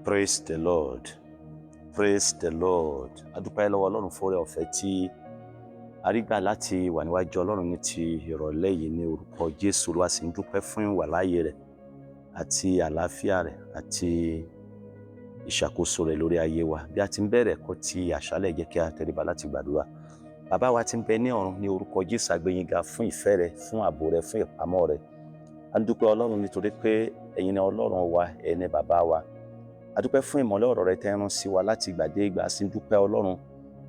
Praise the Lord. Praise the Lord. A dúpẹ́ lọ́wọ́ Ọlọ́run fún oore ọ̀fẹ́ tí a rí gbà láti wà níwájú Ọlọ́run ní ti ìrọ̀lẹ́ yìí ní orúkọ Jésù. Olúwa, sì ń dúpẹ́ fún ìwàláàyè rẹ̀ àti àlàáfíà rẹ̀ àti ìṣàkóso rẹ̀ lórí ayé wa. Bí a ti ń bẹ̀rẹ̀ ẹ̀kọ́ ti àṣálẹ̀, jẹ́ kí a tẹríba láti gbàdúrà. Bàbá wa tí ń bẹ ní ọ̀run, ní orúkọ Jésù, a gbé yín ga fún ìfẹ́ rẹ̀, fún ààbò rẹ̀, fún ìpamọ́ rẹ̀. A ń dúpẹ́, Ọlọ́run, nítorí pé ẹ̀yin ni Ọlọ́run wa, ẹ̀yin ni bàbá wa. A dúpẹ́ fún ìmọ́lẹ̀ ọ̀rọ̀ rẹ tẹ́ ń rán sí wa láti ìgbà dé ìgbà. A sì ń dúpẹ́, Ọlọ́run,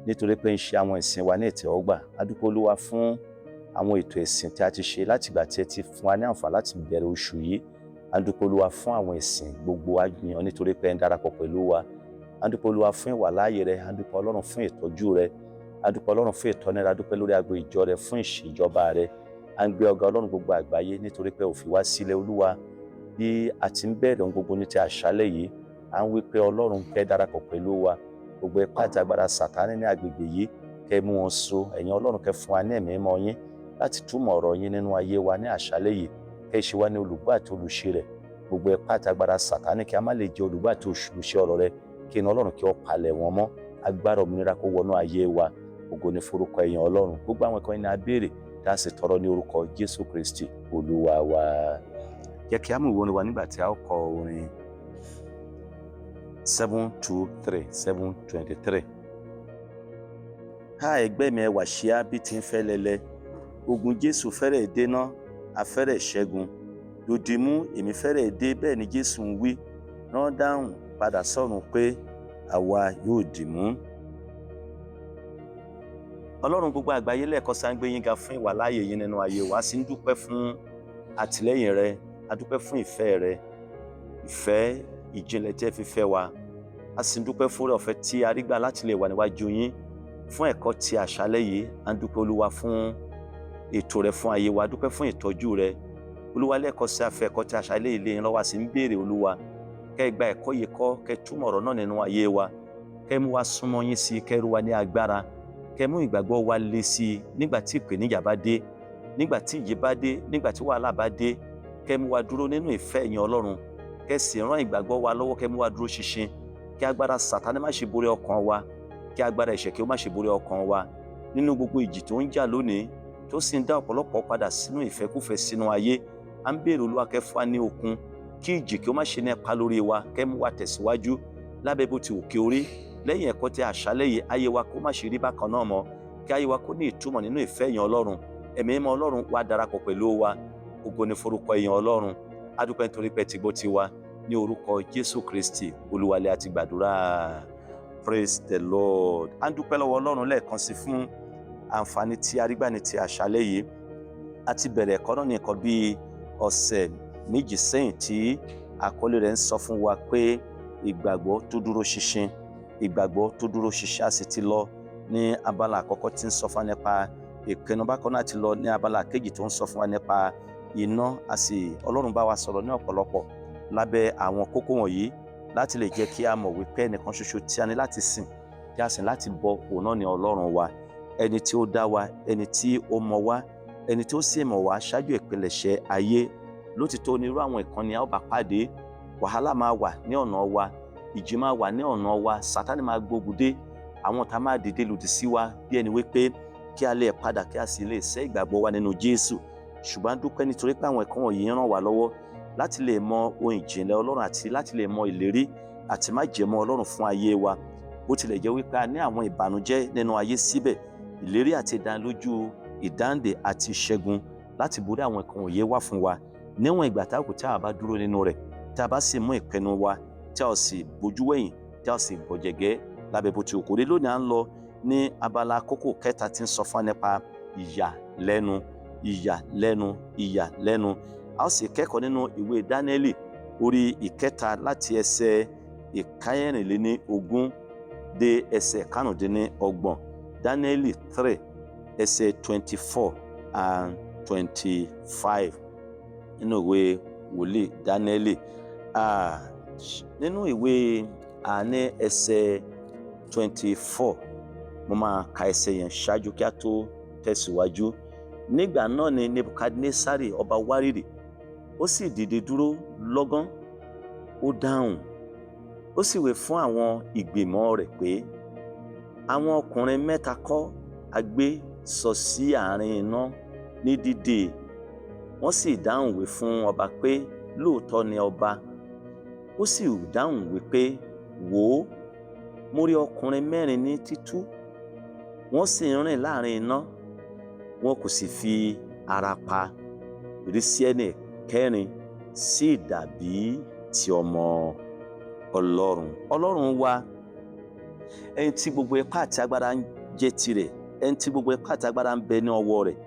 nítorí pé ń ṣe àwọn ìsìn wa ní ìtẹ́wọ́gbà. A dúpẹ́, Olúwa, fún àwọn ètò ìsìn tí a ti ṣe láti ìgbà tí ẹ ti fún wa ní àǹfààní láti bẹ̀rẹ̀ oṣù yìí. A dúpẹ́, Olúwa, fún àwọn ìsìn gbogbo. A yìn ọ́ nítorí pé ẹ ń darapọ̀ pẹ̀lú wa. A dúpẹ́, Olúwa, fún ìwàláàyè rẹ. A dúpẹ́, Ọlọ́run, fún ìtọ́jú rẹ. A dúpẹ́, Ọlọ́run, fún ìtọ́ni rẹ. A dúpẹ́ lórí agbo ìjọ rẹ, fún ìṣèjọba rẹ. À ń gbé ọ ga, Ọlọ́run gbogbo àgbáyé, nítorí pé ò fi wá sílẹ̀. Olúwa, bí a ti ń bẹ̀rẹ̀ ohun gbogbo ní ti àṣálẹ̀ yìí, à ń wí pé, Ọlọ́run, kẹ́ darapọ̀ pẹ̀lú wa. Gbogbo ipá àti agbára Sàtánì ní agbègbè yìí, kẹ́ mú wọn so. Ẹ̀yin Ọlọ́run, kẹ́ fún wa ní Ẹ̀mí Mímọ́ yín láti túmọ̀ ọ̀rọ̀ yín nínú ayé wa ní àṣálẹ̀ yìí. Kẹ́ ṣe wá ní olùgbọ́ àti olùṣe rẹ̀. Gbogbo ipá àti agbára Sàtánì kí a má lè jẹ́ olùgbọ́ àti olùṣe ọ̀rọ̀ rẹ̀, kí iná Ọlọ́run kí ó palẹ̀ wọn mọ́. Agbára òmìnira kó wọnú ayé wa. Ògo ní forúkọ ẹ̀yin Ọlọ́run. Gbogbo àwọn ẹ̀kọ́ yìí ní a béèrè tá a sì tọrọ ní orúkọ Jésù Kristi Olúwa wa. Jẹ́ kí a mú ìwé orin wa nígbà tí a ó kọ orin 723, 723. Ká ẹgbẹ́ mi, ẹwà ṣíá bí ti ń fẹ́ lẹ́lẹ́. Ogun Jésù fẹ́rẹ̀ dénà, afẹ́rẹ̀ ṣẹ́gun. Dòdìmú, èmi fẹ́rẹ̀ dé, bẹ́ẹ̀ ni Jésù ń wí. Rán dáhùn padà sọ́run pé àwa yóò dìmú. Ọlọ́run gbogbo àgbáyé, lẹ́ẹ̀kan sáà ń gbé yín ga fún ìwàláàyè yín nínú ayé wa. A sì ń dúpẹ́ fún àtìlẹ́yìn rẹ. A dúpẹ́ fún ìfẹ́ rẹ, ìfẹ́ ìjìnlẹ̀ tí ẹ fi fẹ́ wa. A sì ń dúpẹ́ fún oore ọ̀fẹ́ tí a rí gbà láti lè wà níwájú yín fún ẹ̀kọ́ ti àṣálẹ́ yìí. A ń dúpẹ́, Olúwa, fún ètò rẹ fún ayé wa. A dúpẹ́ fún ìtọ́jú rẹ, Olúwa. Lẹ́ẹ̀kan sí, a fi ẹ̀kọ́ ti àṣálẹ́ yìí lé yín lọ́wọ́. A sì ń béèrè, Olúwa, kẹ́ ẹ gba ẹ̀kọ́ yìí kọ́, kẹ́ ẹ túmọ̀ ọ̀rọ̀ náà nínú ayé wa, kẹ́ ẹ mú wa súnmọ́ yín sí i, kẹ́ ẹ rú wa ní agbára, kẹ́ ẹ mú ìgbàgbọ́ wa le sí i nígbà tí ìpèníjà bá dé, nígbà tí ìjì bá dé, nígbà tí wàhálà bá dé. Kẹ́ ẹ mú wa dúró nínú ìfẹ́ ẹ̀yin Ọlọ́run, kẹ́ ẹ sì rán ìgbàgbọ́ wa lọ́wọ́, kẹ́ ẹ mú wa dúró ṣinṣin, kí agbára Sàtánì má ṣe borí ọkàn wa, kí agbára ẹ̀ṣẹ̀ kí ó má ṣe borí ọkàn wa nínú gbogbo ìjì tó ń jà lónìí, tó sì ń dá ọ̀pọ̀lọpọ̀ padà sínú ìfẹ́kúfẹ̀ẹ́, sínú ayé. À ń béèrè, Olúwa, kẹ́ fún wa ní okun, kí ìjì kí ó má ṣe ní ipa lórí wa, kẹ́ mú wa tẹ̀síwájú lábẹ́ bó ti wù kí orí. Lẹ́yìn ẹ̀kọ́ tí àṣálẹ́ yìí, ayé wa kó má ṣe rí bákan náà mọ́, kí ayé wa kó ní ìtumọ̀ nínú ìfẹ́ ẹ̀yin Ọlọ́run. Ẹ̀mí Mímọ́ Ọlọ́run wá darapọ̀ pẹ̀lú wa. Ògo ní forúkọ ẹ̀yin Ọlọ́run. A dúpẹ́ nítorí pé ti gbọ́ tiwa. Ní orúkọ Jésù Kristi Olúwa la ti gbàdúrà. Praise the Lord. À ń dúpẹ́ lọ́wọ́ Ọlọ́run lẹ́ẹ̀kan sí fún àǹfààní tí a rí gbà ní ti àṣálẹ́ yìí. A ti bẹ̀rẹ̀ ẹ̀kọ́ náà ní nǹkan bíi ọ̀sẹ̀ 2 sẹ́yìn, tí àkọlé rẹ̀ ń sọ fún wa pé ìgbàgbọ́ tó dúró ṣinṣin, ìgbàgbọ́ tó dúró ṣinṣin. A sì ti lọ ní abala àkọ́kọ́ tí ń sọ fún wa nípa ìpinnu. Bákan náà, ti lọ ní abala kejì tó ń sọ fún wa nípa iná. A sì Ọlọ́run bá wa sọ̀rọ̀ ní ọ̀pọ̀lọpọ̀ lábẹ́ àwọn kókó wọ̀nyí láti lè jẹ́ kí a mọ̀ wípé ẹnìkan ṣoṣo tí a ní láti sìn, tí a sìn láti bọ, òun náà ni Ọlọ́run wa, ẹni tí ó dá wa, ẹni tí ó mọ̀ wá, ẹni tí ó sì mọ̀ wá ṣáájú ìpilẹ̀ṣẹ̀ ayé. Lótìtọ́, onírú àwọn ìkànnì a ó bá pàdé, wàhálà máa wà ní ọ̀nà wa, ìjì máa wà ní ọ̀nà wa, Sátánì máa gbógun dé, àwọn tá máa dìde lòdì sí wa bí ẹni wípé kí a lè padà, kí a sì lè sẹ́ ìgbàgbọ́ wa nínú Jésù. Ṣùgbọ́n a dúpẹ́ nítorí pé àwọn ẹ̀kọ́ wọ̀nyí ń ràn wá lọ́wọ́ láti lè mọ ohun ìjìnlẹ̀ Ọlọ́run àti láti lè mọ ìlérí àti májẹ̀mú Ọlọ́run fún ayé wa. Bó tilẹ̀ jẹ́ wípé a ní àwọn ìbànújẹ́ nínú ayé, síbẹ̀ ìlérí àti ìdánilójú ìdáǹdè àti ìṣẹ́gun láti borí àwọn nǹkan wọ̀nyí wà fún wa níwọ̀n ìgbà tá kò tí a bá dúró nínú rẹ̀, tí a bá sì mú ìpinnu wa, tí a ò sì bójú wẹ̀yìn, tí a ò sì gbọ̀jẹ̀gẹ́ lábẹ́ bó ti wù kó rí. Lónìí, à ń lọ ní abala kókó kẹta tí ń sọ fún wa nípa ìyàlẹ́nu, ìyàlẹ́nu, ìyàlẹ́nu. A ó sì kẹ́kọ̀ọ́ nínú ìwé Dáníẹ́lì orí ìkẹta, láti ẹsẹ̀ 24 dé ẹsẹ̀ 25. Dáníẹ́lì 3, ẹsẹ̀ 24 and 25 nínú ìwé wòlíì Dáníẹ́lì. Nínú ìwé àní ẹsẹ̀ 24, mo máa ka ẹsẹ̀ yẹn ṣáájú kí a tó tẹ̀síwájú. Nígbà náà ni Nebukadnesari ọba wárìrì, ó sì dìde dúró lọ́gán. Ó dáhùn, Ó sì wí fún àwọn ìgbìmọ̀ rẹ̀ pé, àwọn ọkùnrin mẹ́ta kọ́ a gbé sọ sí àárín iná ní dídè. Wọ́n sì dáhùn wí fún ọba pé, lóòótọ́ ni ọba. Ó sì dáhùn wí pé, wò ó, mo rí ọkùnrin mẹ́rin ní títú, wọ́n sì ń rìn láàrin iná, wọn kò sì fi ara pa. Ìrísí ẹnì kẹrin sì dàbí ti ọmọ Ọlọ́run. Ọlọ́run wa, ẹni tí gbogbo ipá àti agbára ń jẹ́ tirẹ̀, ẹni tí gbogbo ipá àti agbára ń bẹ ní ọwọ́ rẹ̀,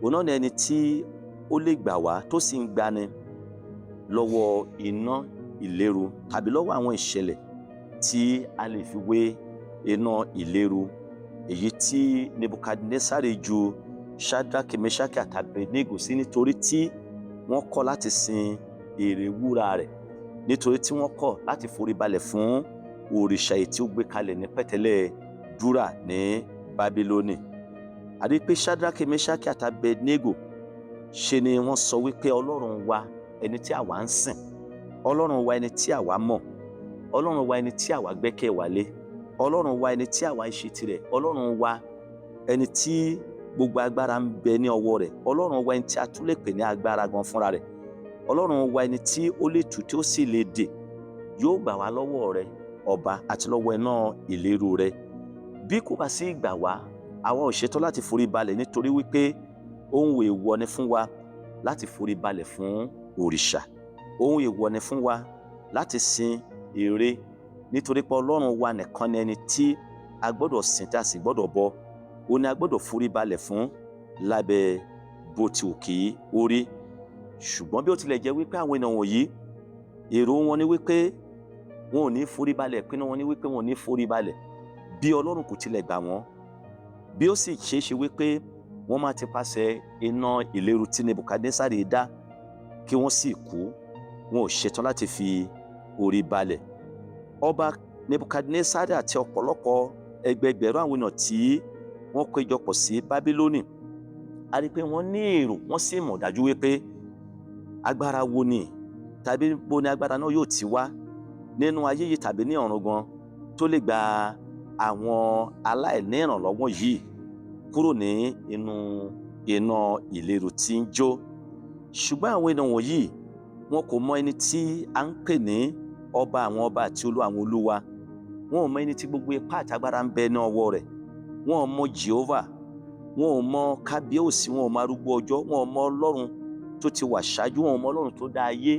òun náà ni ẹni tí ó lè gbà wá tó sì ń gbani lọ́wọ́ iná ìléru tàbí lọ́wọ́ àwọn ìṣẹ̀lẹ̀ tí a lè fi wé iná ìléru, èyí tí Nebukadnesari ju Shadrach, Meshach àti Abednego sí nítorí tí wọ́n kọ̀ láti sin ère wúrà rẹ̀, nítorí tí wọ́n kọ̀ láti foríbalẹ̀ fún òrìṣà èyí tí ó gbé kalẹ̀ ní pẹ̀tẹ́lẹ̀ Dúrà ní Bábílónì. Àti pé Shadrach, Meshach àti Abednego ṣe ni wọ́n sọ wípé Ọlọ́run wa ẹni tí àwa ń sìn, Ọlọ́run wa ẹni tí àwa mọ̀, Ọlọ́run wa ẹni tí àwa gbẹ́kẹ̀ wa lé, Ọlọ́run wa ẹni tí àwa ń ṣe tirẹ̀, Ọlọ́run wa ẹni tí gbogbo agbára ń bẹ ní ọwọ́ rẹ̀, Ọlọ́run wa ẹni tí a tún lè pè ní agbára gan fúnra rẹ̀, Ọlọ́run wa ẹni tí ó lè tú tí ó sì lè dè, yóò gbà wá lọ́wọ́ rẹ̀ ọba àti lọ́wọ́ iná ìléru rẹ̀. Bí kò bá sí gbà wá, àwa ò ṣetán láti forí balẹ̀ nítorí wípé ohun èèwọ̀ ni fún wa láti forí balẹ̀ fún òrìṣà, ohun èèwọ̀ ni fún wa láti sin ère, nítorí pé Ọlọ́run wa nìkan ni ẹni tí a gbọ́dọ̀ sìn tí a sì gbọ́dọ̀ bọ, òun ni a gbọ́dọ̀ forí balẹ̀ fún lábẹ́ bó ti wù kí ó rí. Ṣùgbọ́n bí ó tilẹ̀ jẹ́ wípé àwọn ènìyàn wọ̀nyí, èrò wọn ni wípé wọn ò ní forí balẹ̀, pinnu wọn ni wípé wọn ò ní forí balẹ̀ bí Ọlọ́run kò tilẹ̀ gbà wọ́n, bí ó sì ṣeé ṣe wípé wọ́n máa ti pàṣẹ iná ìléru tí Nebukadnesari dá kí wọ́n sì kú, wọn ò ṣetán láti fi orí balẹ̀. Ọba Nebukadnesari àti ọ̀pọ̀lọpọ̀ ẹgbẹẹgbẹ̀rún àwọn ènìyàn tí wọ́n péjọpọ̀ sí Bábílónì, a rí pé wọ́n ní èrò, wọ́n sì mọ̀ dájú wípé agbára wo ni tàbí bó ni agbára náà yóò ti wá nínú ayé yìí tàbí ní ọ̀run gan tó lè gba àwọn aláìní ìrànlọ́wọ́ yìí kúrò ní inú iná ìléru tí ń jó. Ṣùgbọ́n àwọn ènìyàn wọ̀nyí wọn kò mọ ẹni tí a ń pè ní ọba àwọn ọba àti olú àwọn olúwa, wọn ò mọ ẹni tí gbogbo ipá àti agbára ń bẹ ní ọwọ́ rẹ̀, wọn ò mọ Jehovah, wọn ò mọ kábíyèsí, wọn ò mọ arúgbó ọjọ́, wọn ò mọ Ọlọ́run tó ti wà ṣáájú, wọn ò mọ Ọlọ́run tó dá ayé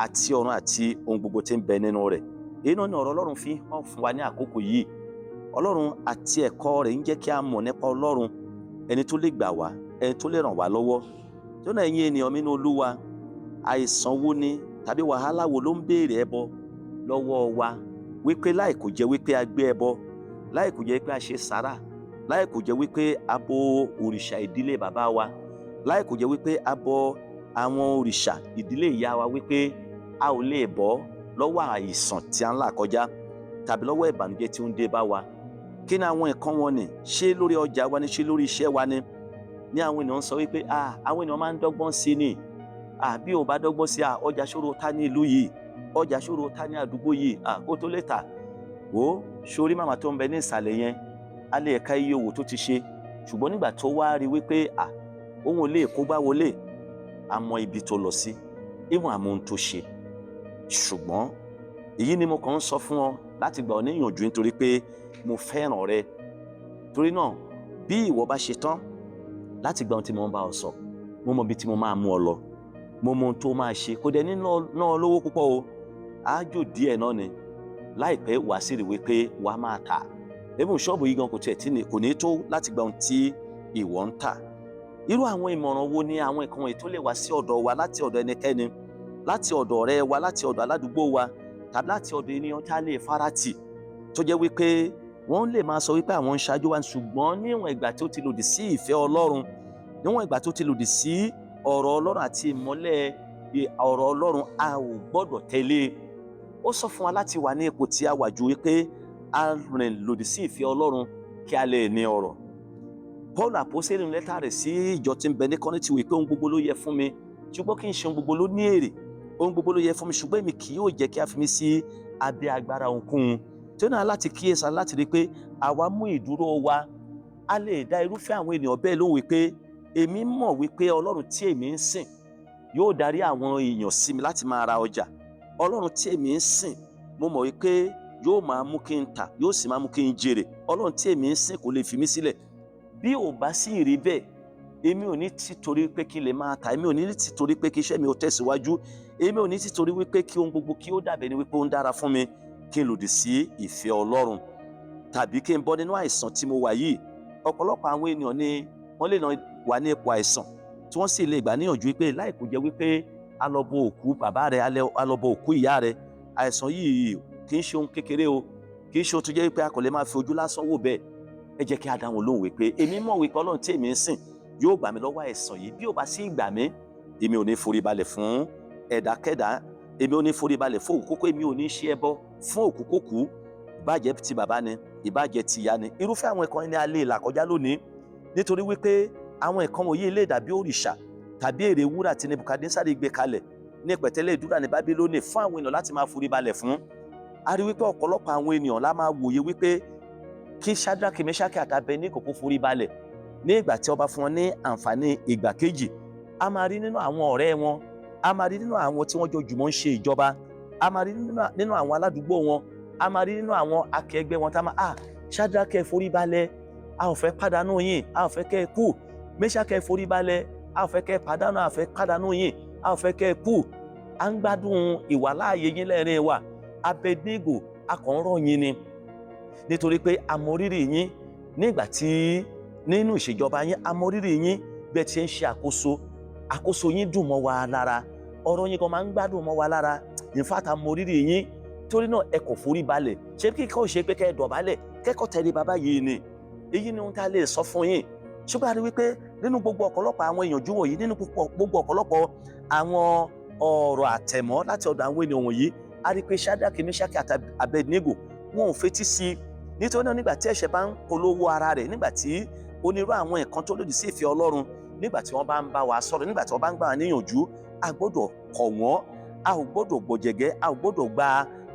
àti ọ̀run àti ohun gbogbo tí ń bẹ nínú rẹ̀. Èyí náà ni ọ̀rọ̀ Ọlọ́run fi hàn fún wa ní àkókò yìí. Ọlọ́run àti ẹ̀kọ́ rẹ̀ ń jẹ́ kí a mọ̀ nípa Ọlọ́run, ẹni tó lè gbà wá, ẹni tó lè ràn wá lọ́wọ́. Tó náà ẹ̀yin ènìyàn mi ní Olúwa, àìsàn wo ni tàbí wàhálà wo ló ń béèrè ẹbọ lọ́wọ́ wa wípé láì kò jẹ́ wípé a gbé ẹbọ, láì kò jẹ́ wípé a ṣe sàrà, láì kò jẹ́ wípé a bọ òrìṣà ìdílé bàbá wa, láì kò jẹ́ wípé a bọ àwọn òrìṣà ìdílé ìyá wa, wípé a ò lè bọ́ lọ́wọ́ àìsàn tí a ń là kọjá tàbí lọ́wọ́ ìbànújẹ́ tí ó ń dé bá wa. Kí ni àwọn nǹkan wọn ni? Ṣé lórí ọjà wa ni? Ṣé lórí iṣẹ́ wa ni? Ní àwọn ènìyàn ń sọ wípé àwọn ènìyàn máa ń dọ́gbọ́n sí ni. Bí o bá dọ́gbọ́n sí, ọjà ṣòro ta ní ìlú yìí, ọjà ṣòro ta ní àdúgbò yìí, kó tó lè tà. Wò ó, sórí màmá tó ń bẹ ní ìsàlẹ̀ yẹn, a lè ka iye owó tó ti ṣe, ṣùgbọ́n nígbà tó wá rí wípé òun ò lè kó gbá wọlé, a mọ ibi tó lọ sí, ìwọ̀n àmọ́ ohun tó ṣe. Ṣùgbọ́n èyí ni mo kàn ń sọ fún ọ láti gbà ọ níyànjú nítorí pé mo fẹ́ràn rẹ. Torí náà bí ìwọ bá ṣe tán láti gba ohun tí mo ń bá ọ sọ, mo mọ ibi tí mo máa mú ọ lọ, mo mọ ohun tó máa ṣe, kò dẹ̀ ní ná lówó púpọ̀ o, ájò díẹ̀ náà ni. Láìpẹ́ wàá sì rí wípé wàá máa tà. Even ṣọ́ọ̀bù yìí gan kò tiẹ̀ tí kò ní tó láti gba ohun tí ìwọ ń tà. Irú àwọn ìmọ̀ràn wo ni àwọn nǹkan wọ̀nyí tó lè wá sí ọ̀dọ̀ wa láti ọ̀dọ̀ ẹnikẹ́ni, láti ọ̀dọ̀ ọ̀rẹ́ wa, láti ọ̀dọ̀ aládùúgbò wa, tàbí láti ọ̀dọ̀ ènìyàn tá a lè farati, tó jẹ́ wípé wọ́n lè máa sọ wípé àwọn ń ṣáájú wa, ṣùgbọ́n níwọ̀n ìgbà tó ti lòdì sí ìfẹ́ Ọlọ́run, níwọ̀n ìgbà tó ti lòdì sí ọ̀rọ̀ Ọlọ́run àti ìmọ́lẹ̀ ọ̀rọ̀ Ọlọ́run, a ò gbọ́dọ̀ tẹ̀lé. Ó sọ fún wa láti wà ní ipò tí a wà ju wípé a rìn lòdì sí ìfẹ́ Ọlọ́run kí a lè ní ọrọ̀. Paul àpọ́sítélì lẹ́tà rẹ̀ sí ìjọ tí ń bẹ ní Kọ́ríńtì wípé ohun gbogbo ló yẹ fún mi, ṣùgbọ́n kì í ṣe ohun gbogbo ló ní èrè. Ohun gbogbo ló yẹ fún mi, ṣùgbọ́n èmi kì yóò jẹ́ kí a fi mí sí abẹ́ agbára ohunkóhun. Tí ó náà láti kíyèsá láti rí i pé àwa mú ìdúró wa, a lè dá irúfẹ́ àwọn ènìyàn bẹ́ẹ̀ lóhùn wípé èmi mọ̀ wípé Ọlọ́run tí èmi ń sìn yóò darí àwọn èèyàn sí mi láti máa ra ọjà. Ọlọ́run tí èmi ń sìn, mo mọ̀ wípé yóò máa mú kí n tà, yóò sì máa mú kí n jèrè. Ọlọ́run tí èmi ń sìn kò lè fi mí sílẹ̀. Bí ò bá sì rí bẹ́ẹ̀, èmi ò ní ti torí pé kí n lè máa tà, èmi ò ní ti torí pé kí iṣẹ́ mi ó tẹ̀síwájú, èmi ò ní ti torí wípé kí ohun gbogbo kí ó dàbẹ̀ ni wípé ó ń dára fún mi, kí n lòdì sí ìfẹ́ Ọlọ́run tàbí kí n bọ́ nínú àìsàn tí mo wà yìí. Ọ̀pọ̀lọpọ̀ àwọn ènìyàn ni wọ́n lè wà ní ipò àìsàn tí wọ́n sì lè gbà níyànjú wípé láì kò jẹ́ wípé a lọ bọ òkú bàbá rẹ̀, a lọ bọ òkú ìyá rẹ̀, àìsàn yìí kì í ṣe ohun kékeré o, kì í ṣe ohun tó jẹ́ wípé a kò lè máa fi ojú lásán wò bẹ́ẹ̀. Ẹ jẹ́ kí a dá wọn lóhùn wípé èmi mọ̀ wípé Ọlọ́run tí èmi ń sìn yóò gbà mí lọ́wọ́ àìsàn yìí. Bí ó bá sì gbà mí, èmi ò ní forí balẹ̀ fún ẹ̀dákẹ́dá, èmi ò ní forí balẹ̀ fún òkú kókó, èmi ò ní ṣe ẹbọ fún òkú kókú, ìbàjẹ́ ti bàbá ni, ìbàjẹ́ ti ìyá ni. Irúfẹ́ àwọn ẹ̀kọ́ ni a lè là kọjá lónìí, nítorí wípé àwọn ẹ̀kọ́ wọ̀nyí lè dàbí òrìṣà tàbí ère wúrà tí Nebukadnesari gbé kalẹ̀ ní pẹ̀tẹ́lẹ̀ Dúrà ní Bábílónì fún àwọn ènìyàn láti máa forí balẹ̀ fún. A rí wípé ọ̀pọ̀lọpọ̀ àwọn ènìyàn la máa wòye wípé kí Ṣádraki, Mẹ́ṣákì àti Abednego kó forí balẹ̀ ní ìgbà tí ọba fún wọn ní àǹfààní ìgbà kejì. A máa rí nínú àwọn ọ̀rẹ́ wọn, a máa rí nínú àwọn tí wọ́n jọ jùmọ̀ ń ṣe ìjọba, a máa rí nínú àwọn aládùúgbò wọn, a máa rí nínú àwọn akẹgbẹ́ wọn tá máa Ṣádraki ẹ forí balẹ̀, a ò fẹ́ pàdánù yín, a ò fẹ́ kẹ́ ẹ kú. Mẹ́ṣákì ẹ forí balẹ̀, a ò fẹ́ kẹ́ ẹ pàdánù, a ò fẹ́ pàdánù yín, a ò fẹ́ kẹ́ ẹ kú, à ń gbádùn ìwàláàyè yín lẹ́rìn wa. Abednego, a kàn ń rọ̀ yín ni, nítorí pé a mọ rírì yín nígbà tí nínú ìṣèjọba yín, a mọ rírì yín bí ẹ ti ń ṣe àkóso, àkóso yín dùn mọ́ wa lára, ọ̀rọ̀ yín kan máa ń gbádùn mọ́ wa lára. In fact, a mọ rírì yín, torí náà ẹ kò forí balẹ̀. Ṣé kíkọ́ ṣe pé kẹ́ ẹ dọ̀bálẹ̀ kẹ́kọ̀ọ́ tẹ̀lé bàbá yìí ni? Èyí ni ohun tá a lè sọ fún yín. Ṣùgbọ́n a rí wípé nínú gbogbo ọ̀pọ̀lọpọ̀ àwọn ìyànjú wọ̀nyí, nínú gbogbo ọ̀pọ̀lọpọ̀ àwọn ọ̀rọ̀ àtẹ̀mọ́ láti ọ̀dọ̀ àwọn ènìyàn wọ̀nyí, a rí pé Ṣádraki, Mẹ́ṣákì àti Abednego wọn ò fetí sí i. Nítorí náà, nígbà tí ẹ̀ṣẹ̀ bá ń polówó ara rẹ̀, nígbà tí onírú àwọn nǹkan tó lòdì sí ìfẹ́ Ọlọ́run, nígbà tí wọ́n bá ń bá wa sọ̀rọ̀, nígbà tí wọ́n bá ń gbà wá níyànjú, a gbọ́dọ̀ kọ̀ wọ́n, a ò gbọ́dọ̀ gbọ̀jẹ̀gẹ́, a ò gbọ́dọ̀ gba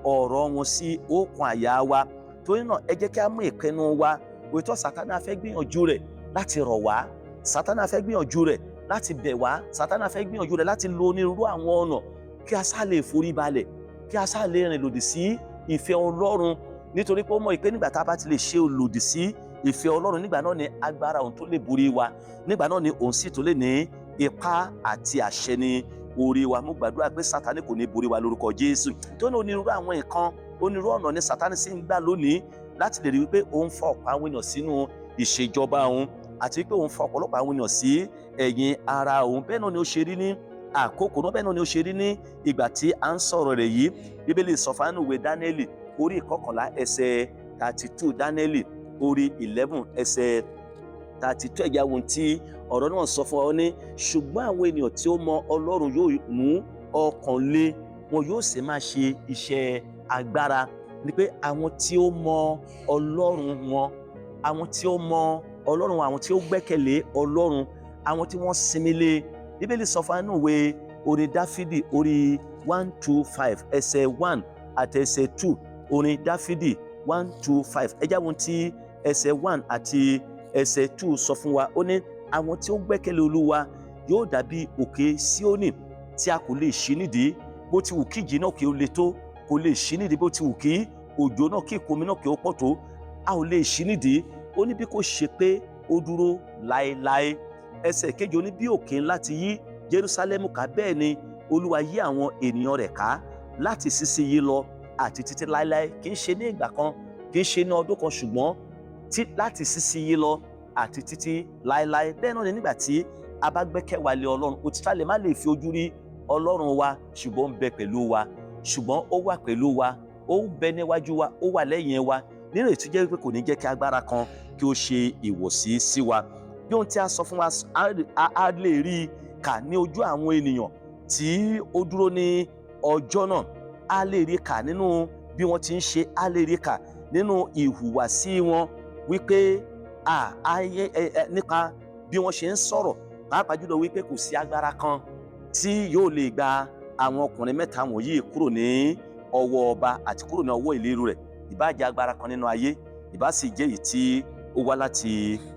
ọ̀rọ̀ wọn sí okùn àyà wa. Torí náà, ẹ jẹ́ kí a mú ìpinnu wa. Òótọ́, Sátánì á fẹ́ gbìyànjú rẹ̀ láti rọ̀ wá, Sátánì á fẹ́ gbìyànjú rẹ̀ láti bẹ̀ wá, Sátánì á fẹ́ gbìyànjú rẹ̀ láti lo onírúurú àwọn ọ̀nà kí a sá lè forí balẹ̀, kí a sá lè rìn lòdì sí ìfẹ́ Ọlọ́run, nítorí pé ó mọ̀ pé nígbà tá a bá ti lè ṣe lòdì sí ìfẹ́ Ọlọ́run, nígbà náà ni agbára òun tó lè borí wa, nígbà náà ni òun sì tó lè ní ipá àti àṣẹ ní orí wa. Mo gbàdúrà pé Sátánì kò ní borí wa lórúkọ Jésù. Tó ní onírúurú àwọn nǹkan, onírúurú ọ̀nà ni Sátánì sì ń gbà lónìí láti lè rí wípé òun fa ọ̀pọ̀ àwọn èèyàn sínú ìṣèjọba òun, àti wípé òun fa ọ̀pọ̀lọpọ̀ àwọn èèyàn sí ẹ̀yìn ara òun. Bẹ́ẹ̀ náà ni ó ṣe rí ní àkókò náà, bẹ́ẹ̀ náà ni ó ṣe rí ní ìgbà tí à ń sọ̀rọ̀ rẹ̀ yìí. Bíbélì sọ fún ìwé Dáníẹ́lì orí 11 ẹsẹ̀ 32, Dáníẹ́lì orí 11 ẹsẹ̀ 32. Ẹ̀já ohun tí ọ̀rọ̀ náà sọ fún wa ní: ṣùgbọ́n àwọn ènìyàn tí ó mọ Ọlọ́run yóò mú ọkàn lé, wọn yóò sì máa ṣe iṣẹ́ agbára. Ni pé àwọn tí ó mọ Ọlọ́run wọn, àwọn tí ó mọ Ọlọ́run, àwọn tí ó gbẹ́kẹ̀lé Ọlọ́run, àwọn tí wọ́n sinmi lé. Bíbélì sọ fún ìwé orin Dáfídì orí 125 ẹsẹ̀ 1 àti ẹsẹ̀ 2. Orin Dáfídì 125, ẹ jẹ́ ohun tí ẹsẹ̀ 1 àti ẹsẹ̀ 2 sọ fún wa. Ó ní àwọn tí ó gbẹ́kẹ̀lé Olúwa yóò dàbí òkè Síónì tí a kò lè ṣí nídìí. Bó ti wù kí ìjì náà kí ó le tó, kò lè ṣí nídìí. Bó ti wù kí òjò náà, kí ìkómi náà kí ó pọ̀ tó, a ò lè ṣí nídìí. Ó ní bí kò ṣe pé ó dúró láéláé. Ẹsẹ̀ kejì, ó ní bí òkè ńlá ti yí Jerúsálẹ́mù ká, bẹ́ẹ̀ ni Olúwa yí àwọn ènìyàn rẹ̀ ká láti sísìnyí lọ àti títí láéláé. Kì í ṣe ní ìgbà kan, kì í ṣe ní ọdún kan, ṣùgbọ́n láti sísìnyí lọ àti títí láéláé. Bẹ́ẹ̀ náà ni nígbà tí a bá gbẹ́kẹ̀ wa lé Ọlọ́run. Òtítọ́, lè má lè fi ojú rí Ọlọ́run wa, ṣùgbọ́n ó ń bẹ pẹ̀lú wa, ṣùgbọ́n ó wà pẹ̀lú wa, ó ń bẹ níwájú wa, ó wà lẹ́yìn wa, nínú ètò jẹ́ pé kò ní jẹ́ kí agbára kan kí ó ṣe ìwọ̀sí sí wa. Bí ohun tí a sọ fún wa, a lè rí i kà ní ojú àwọn ènìyàn tí ó dúró ní ọjọ́ náà, a lè rí kà nínú bí wọ́n ti ń ṣe, a lè rí kà nínú ìhùwàsí wọn wípé ayé nípa bí wọ́n ṣe ń sọ̀rọ̀, pàápàá jùlọ wípé kò sí agbára kan tí yóò lè gba Àwọn ọkùnrin mẹ́ta wọ̀nyí kúrò ní ọwọ́ ọba àti kúrò ní ọwọ́ ìléru rẹ̀. Ìbá jẹ́ agbára kan nínú ayé, ìbá sì jẹ́ èyí tí ó wá láti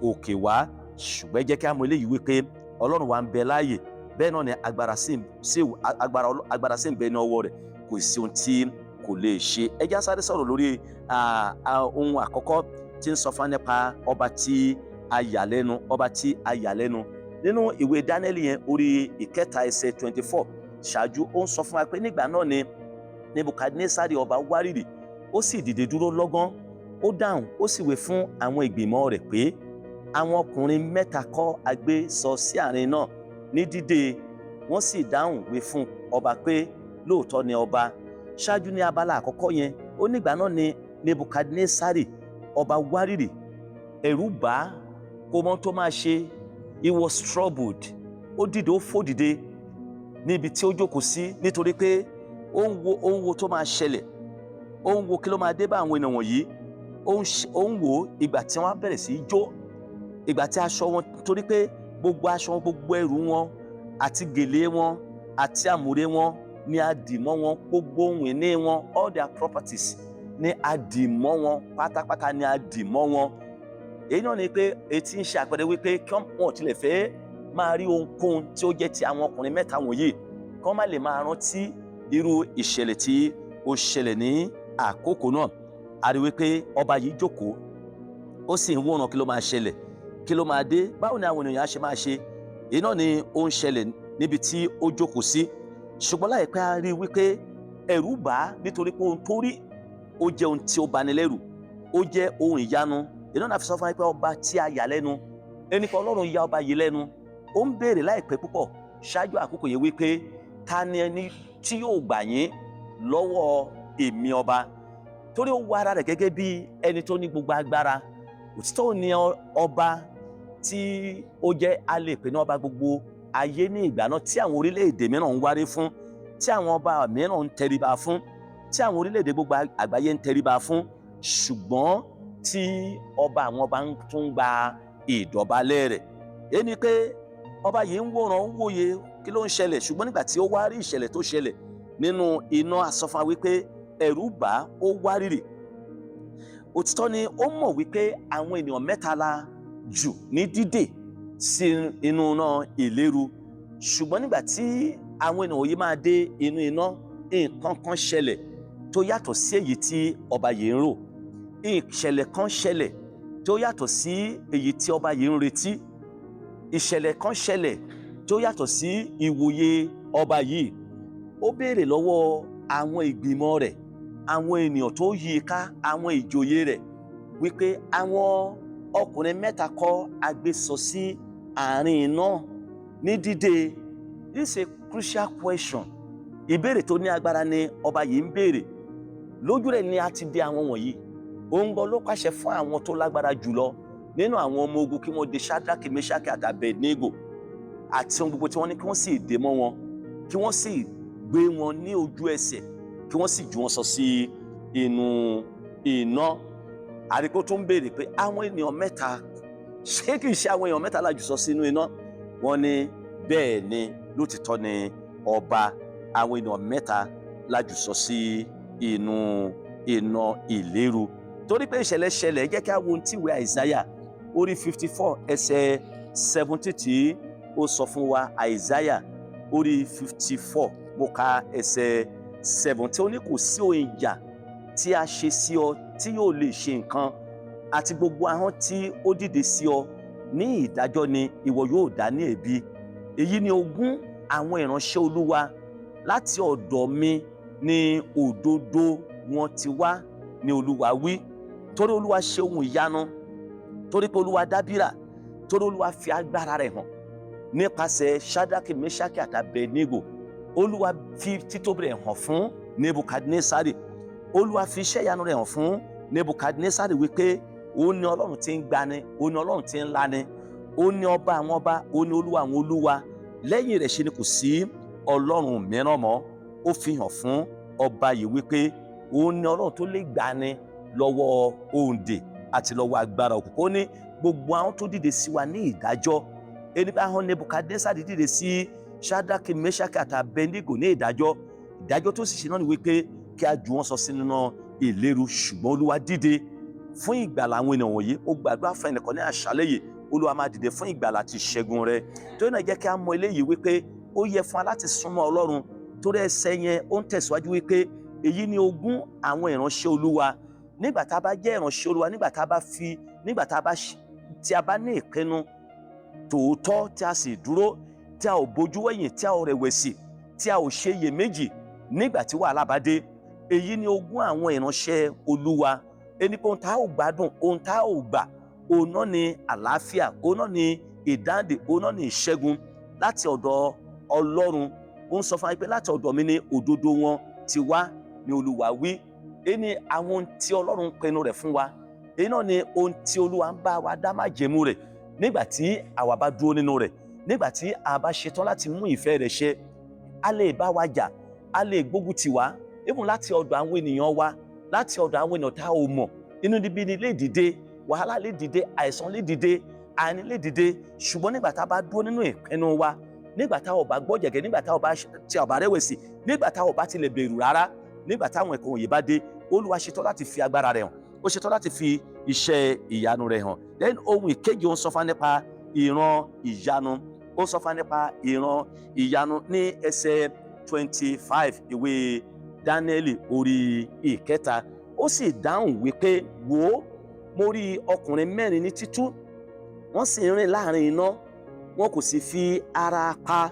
òkè wá, ṣùgbọ́n jẹ́ kí á mọ eléyìí wípé Ọlọ́run wa ń bẹ láàyè. Bẹ́ẹ̀ náà ni agbára sì ń bẹ ní ọwọ́ rẹ̀. Kò sí ohun tí kò lè ṣe. Ẹ jẹ́ á sáré sọ̀rọ̀ lórí ohun àkọ́kọ́ tí ń sọ fún nípa ọba tí a yà lẹ́nu, ọba tí a yà lẹ́nu. Nínú ìwé Dánẹ́lì yẹn, orí 3 ẹsẹ̀ 24 ṣáájú, ó ń sọ fún wa pé nígbà náà ni Nebukadnesari ọba wárìrì, ó sì dìde dúró lọ́gán, ó dáhùn, ó sì wí fún àwọn ìgbìmọ̀ rẹ̀ pé àwọn ọkùnrin mẹ́ta kọ́ a gbé sọ sí àárín náà ní dídè. Wọ́n sì dáhùn wí fún ọba pé lóòótọ́ ni ọba. Ṣáájú ní abala àkọ́kọ́ yẹn, ó nígbà náà ni Nebukadnesari ọba wárìrì, ẹ̀rù bà á, kò mọ tó máa ṣe. He was troubled. Ó dìde, ó fò dìde níbi tí ó jókòó sí, nítorí pé ó ń wo tó máa ṣẹlẹ̀, ó ń wo kí ló máa dé bá àwọn ènìyàn wọ̀nyí. Ó ń wo ìgbà tí wọ́n á bẹ̀rẹ̀ sí í jó, ìgbà tí aṣọ wọn, torí pé gbogbo aṣọ wọn, gbogbo ẹrù wọn àti gèlè wọn àti àmùrè wọn ni a dì mọ́ wọn, gbogbo ohun ìní wọn, all their properties ni a dì mọ́ wọn pátápátá, ni a dì mọ́ wọn. Èyí náà ni pé etí ń ṣe àpẹẹrẹ wípé kí wọn tilẹ̀ fẹ́ máa rí ohunkóhun tí ó jẹ́ ti àwọn ọkùnrin mẹ́ta wọ̀nyí, kí wọ́n má lè máa rántí irú ìṣẹ̀lẹ̀ tí ó ṣẹlẹ̀ ní àkókò náà. A rí wípé ọba yìí jókòó, ó sì ń wòran kí ló máa ṣẹlẹ̀, kí ló máa dé, báwo ni àwọn ènìyàn á ṣe máa ṣe. Èyí náà ni ó ń ṣẹlẹ̀ níbi tí ó jókòó sí. Ṣùgbọ́n láìpẹ́, a rí wípé ẹ̀rù bà á, nítorí pé ohun tó rí, ó jẹ́ ohun tí ó bani lẹ́rù, ó jẹ́ ohun ìyanu. Èyí náà fi sọ fún wa pé ọba tí a yà lẹ́nu, ẹni pé Ọlọ́run ya ọba yìí lẹ́nu. Ó ń béèrè láìpẹ́ púpọ̀ ṣáájú àkókò yìí wípé ta ni ẹni tí yóò gbà yín lọ́wọ́ èmi ọba? Torí ó wo ara rẹ̀ gẹ́gẹ́ bí ẹni tó ní gbogbo agbára. Òtítọ́ ni ọba tí ó jẹ́, a lè pè ní ọba gbogbo ayé ní ìgbà náà, tí àwọn orílẹ̀-èdè mìíràn ń wárí fún, tí àwọn ọba mìíràn ń tẹríba fún, tí àwọn orílẹ̀-èdè gbogbo àgbáyé ń tẹríba fún, ṣùgbọ́n tí ọba àwọn ọba ń tún gba ìdọ̀bálẹ̀ rẹ̀. Èyí ni pé ọba yìí ń wòran, ń wòye kí ló ń ṣẹlẹ̀. Ṣùgbọ́n nígbà tí ó wá rí ìṣẹ̀lẹ̀ tó ṣẹlẹ̀ nínú iná, a sọ fún wa wípé ẹ̀rù bà á, ó wárìrì. Òtítọ́ ni ó mọ̀ wípé àwọn ènìyàn mẹ́ta la jù ní dídè sí inú iná ìléru. Ṣùgbọ́n nígbà tí àwọn ènìyàn yìí máa dé inú iná, nǹkan kan ṣẹlẹ̀ tó yàtọ̀ sí èyí tí ọba yìí ń rò. Ìṣẹ̀lẹ̀ kan ṣẹlẹ̀ tó yàtọ̀ sí èyí tí ọba yìí ń retí. Ìṣẹ̀lẹ̀ kan ṣẹlẹ̀ tó yàtọ̀ sí ìwòye ọba yìí. Ó béèrè lọ́wọ́ àwọn ìgbìmọ̀ rẹ̀, àwọn ènìyàn tó yí i ká, àwọn ìjòyè rẹ̀, wípé àwọn ọkùnrin mẹ́ta kọ́ a gbé sọ sí àárín iná ní dídè? This is a crucial question. Ìbéèrè tó ní agbára ni ọba yìí ń béèrè. Lójú rẹ̀ ni a ti dè àwọn wọ̀nyí. Òun gan ló pàṣẹ fún àwọn tó lágbára jùlọ nínú àwọn ọmọ ogun kí wọ́n de Shadrach, Meshach àti Abednego àti ohun gbogbo tí wọ́n ní, kí wọ́n sì dè mọ́ wọn, kí wọ́n sì gbé wọn ní ojú ẹsẹ̀, kí wọ́n sì jù wọ́n sọ sí inú iná. Àríkó tó ń béèrè pé àwọn ènìyàn mẹ́ta, ṣé kìí ṣe àwọn èèyàn mẹ́ta la jù sọ sínú iná? Wọ́n ní bẹ́ẹ̀ ni, lótìtọ́ ni ọba, àwọn ènìyàn mẹ́ta la jù sọ sí inú iná ìléru. Torí pé ìṣẹ̀lẹ̀ ṣẹlẹ̀, jẹ́ kí a wo ohun tí ìwé Àìsáyà orí 54 ẹsẹ̀ 70 tí ó sọ fún wa. Àìsáyà orí 54, mo ka ẹsẹ̀ 70. Ó ní kò sí ohun ìjà tí a ṣe sí ọ tí yóò lè ṣe nǹkan, àti gbogbo ahọ́n tí ó dìde sí ọ ní ìdájọ́ ni ìwọ yóò dá ní ẹ̀bi. Èyí ni ogún àwọn ìránṣẹ́ Olúwa, láti ọ̀dọ̀ mi ni òdodo wọn ti wá, ní Olúwa wí. Torí Olúwa ṣe ohun ìyanu, torí pé Olúwa dábìrà, torí Olúwa fi agbára rẹ̀ hàn nípasẹ̀ Shadrach, Meshach àti Abednego. Olúwa fi títóbi rẹ̀ hàn fún Nebukadnesari. Olúwa fi iṣẹ́ ìyanu rẹ̀ hàn fún Nebukadnesari wípé òun ni Ọlọ́run tí ń gbani, òun ni Ọlọ́run tí ń lani, òun ni ọba àwọn ọba, òun ni Olúwa àwọn olúwa. Lẹ́yìn rẹ̀ ṣe ni kò sí Ọlọ́run mìíràn mọ́. Ó fi hàn fún ọba yìí wípé òun ni Ọlọ́run tó lè gbani lọ́wọ́ òǹdè àti lọ́wọ́ agbára òkùnkùn. Ó ní gbogbo àwọn tó dìde sí wa ní ìdájọ́, ẹni bá hàn Nebukadnesari dìde sí. Ṣádákì, Mẹ́ṣákì àti Abẹ́nígò ní ìdájọ́. Ìdájọ́ tó sì ṣe náà ni wípé kí a jù wọ́n sọ sínú iná ìléru, ṣùgbọ́n Olúwa dìde fún ìgbàlà àwọn ènìyàn wọ̀nyí. Ó gbàdúrà fún ẹnìkan ní àṣálẹ́ yìí, Olúwa máa dìde fún ìgbàlà àti ìṣẹ́gun rẹ. Torí náà, jẹ́ kí a mọ eléyìí wípé ó yẹ fún wa láti súnmọ́ Ọlọ́run, torí ẹsẹ̀ yẹn ó ń tẹ̀síwájú wípé èyí ni ogún àwọn ìránṣẹ́ Olúwa. Nígbà tá a bá jẹ́ ìránṣẹ́ Olúwa, nígbà tá a bá fi nígbà tá a bá tí a bá ní ìpinnu tòótọ́, tí a sì dúró, tí a ò bójú wẹ̀yìn, tí a ò rẹ̀wẹ̀sì, tí a ò ṣe iyèméjì nígbà tí wàhálà bá dé, èyí ni ogún àwọn ìránṣẹ́ Olúwa. Ẹni pé ohun tá a ò gbádùn, ohun tá a ò gbà, òun náà ni àlàáfíà, òun náà ni ìdáǹdè, òun náà ni ìṣẹ́gun láti ọ̀dọ̀ Ọlọ́run. Ó ń sọ fún wa pé láti ọ̀dọ̀ mi ni òdodo wọn ti wá, ni Olúwa wí. Èyí ni àwọn ohun tí Ọlọ́run pinnu rẹ̀ fún wa. Èyí náà ni ohun tí Olúwa ń bá wa dá májẹ̀mú rẹ̀ nígbà tí àwa bá dúró nínú rẹ̀, nígbà tí a bá ṣetán láti mú ìfẹ́ rẹ̀ ṣẹ. A lè bá wa jà, a lè gbógun tì wá, even láti ọ̀dọ̀ àwọn ènìyàn wa, láti ọ̀dọ̀ àwọn ènìyàn tá a ò mọ̀. Inúnibíni lè dìde, wàhálà lè dìde, àìsàn lè dìde, àìní lè dìde, ṣùgbọ́n nígbà tá a bá dúró nínú ìpinnu wa, nígbà tá a ò bá gbọ́ jẹ̀gẹ́, nígbà tá a ò bá tí a ò bá rẹ̀wẹ̀sì, nígbà tá a ò bá tilẹ̀ bẹ̀rù rárá, nígbà táwọn ẹ̀kọ́ wọ̀nyí bá dé, Olúwa ṣetán láti fi agbára rẹ̀ hàn, ó ṣetán láti fi iṣẹ́ ìyanu rẹ̀ hàn. Then ohun ìkejì, ó ń sọ fún wa nípa ìran ìyanu. Ó sọ fún wa nípa ìran ìyanu ní ẹsẹ̀ 25 ìwé Dáníẹ́lì orí ìkẹta. Ó sì dáhùn wípé, "Wò ó, mo rí ọkùnrin mẹ́rin ní títú, wọ́n sì ń rìn láàrin iná, wọn kò sì fi ara pa,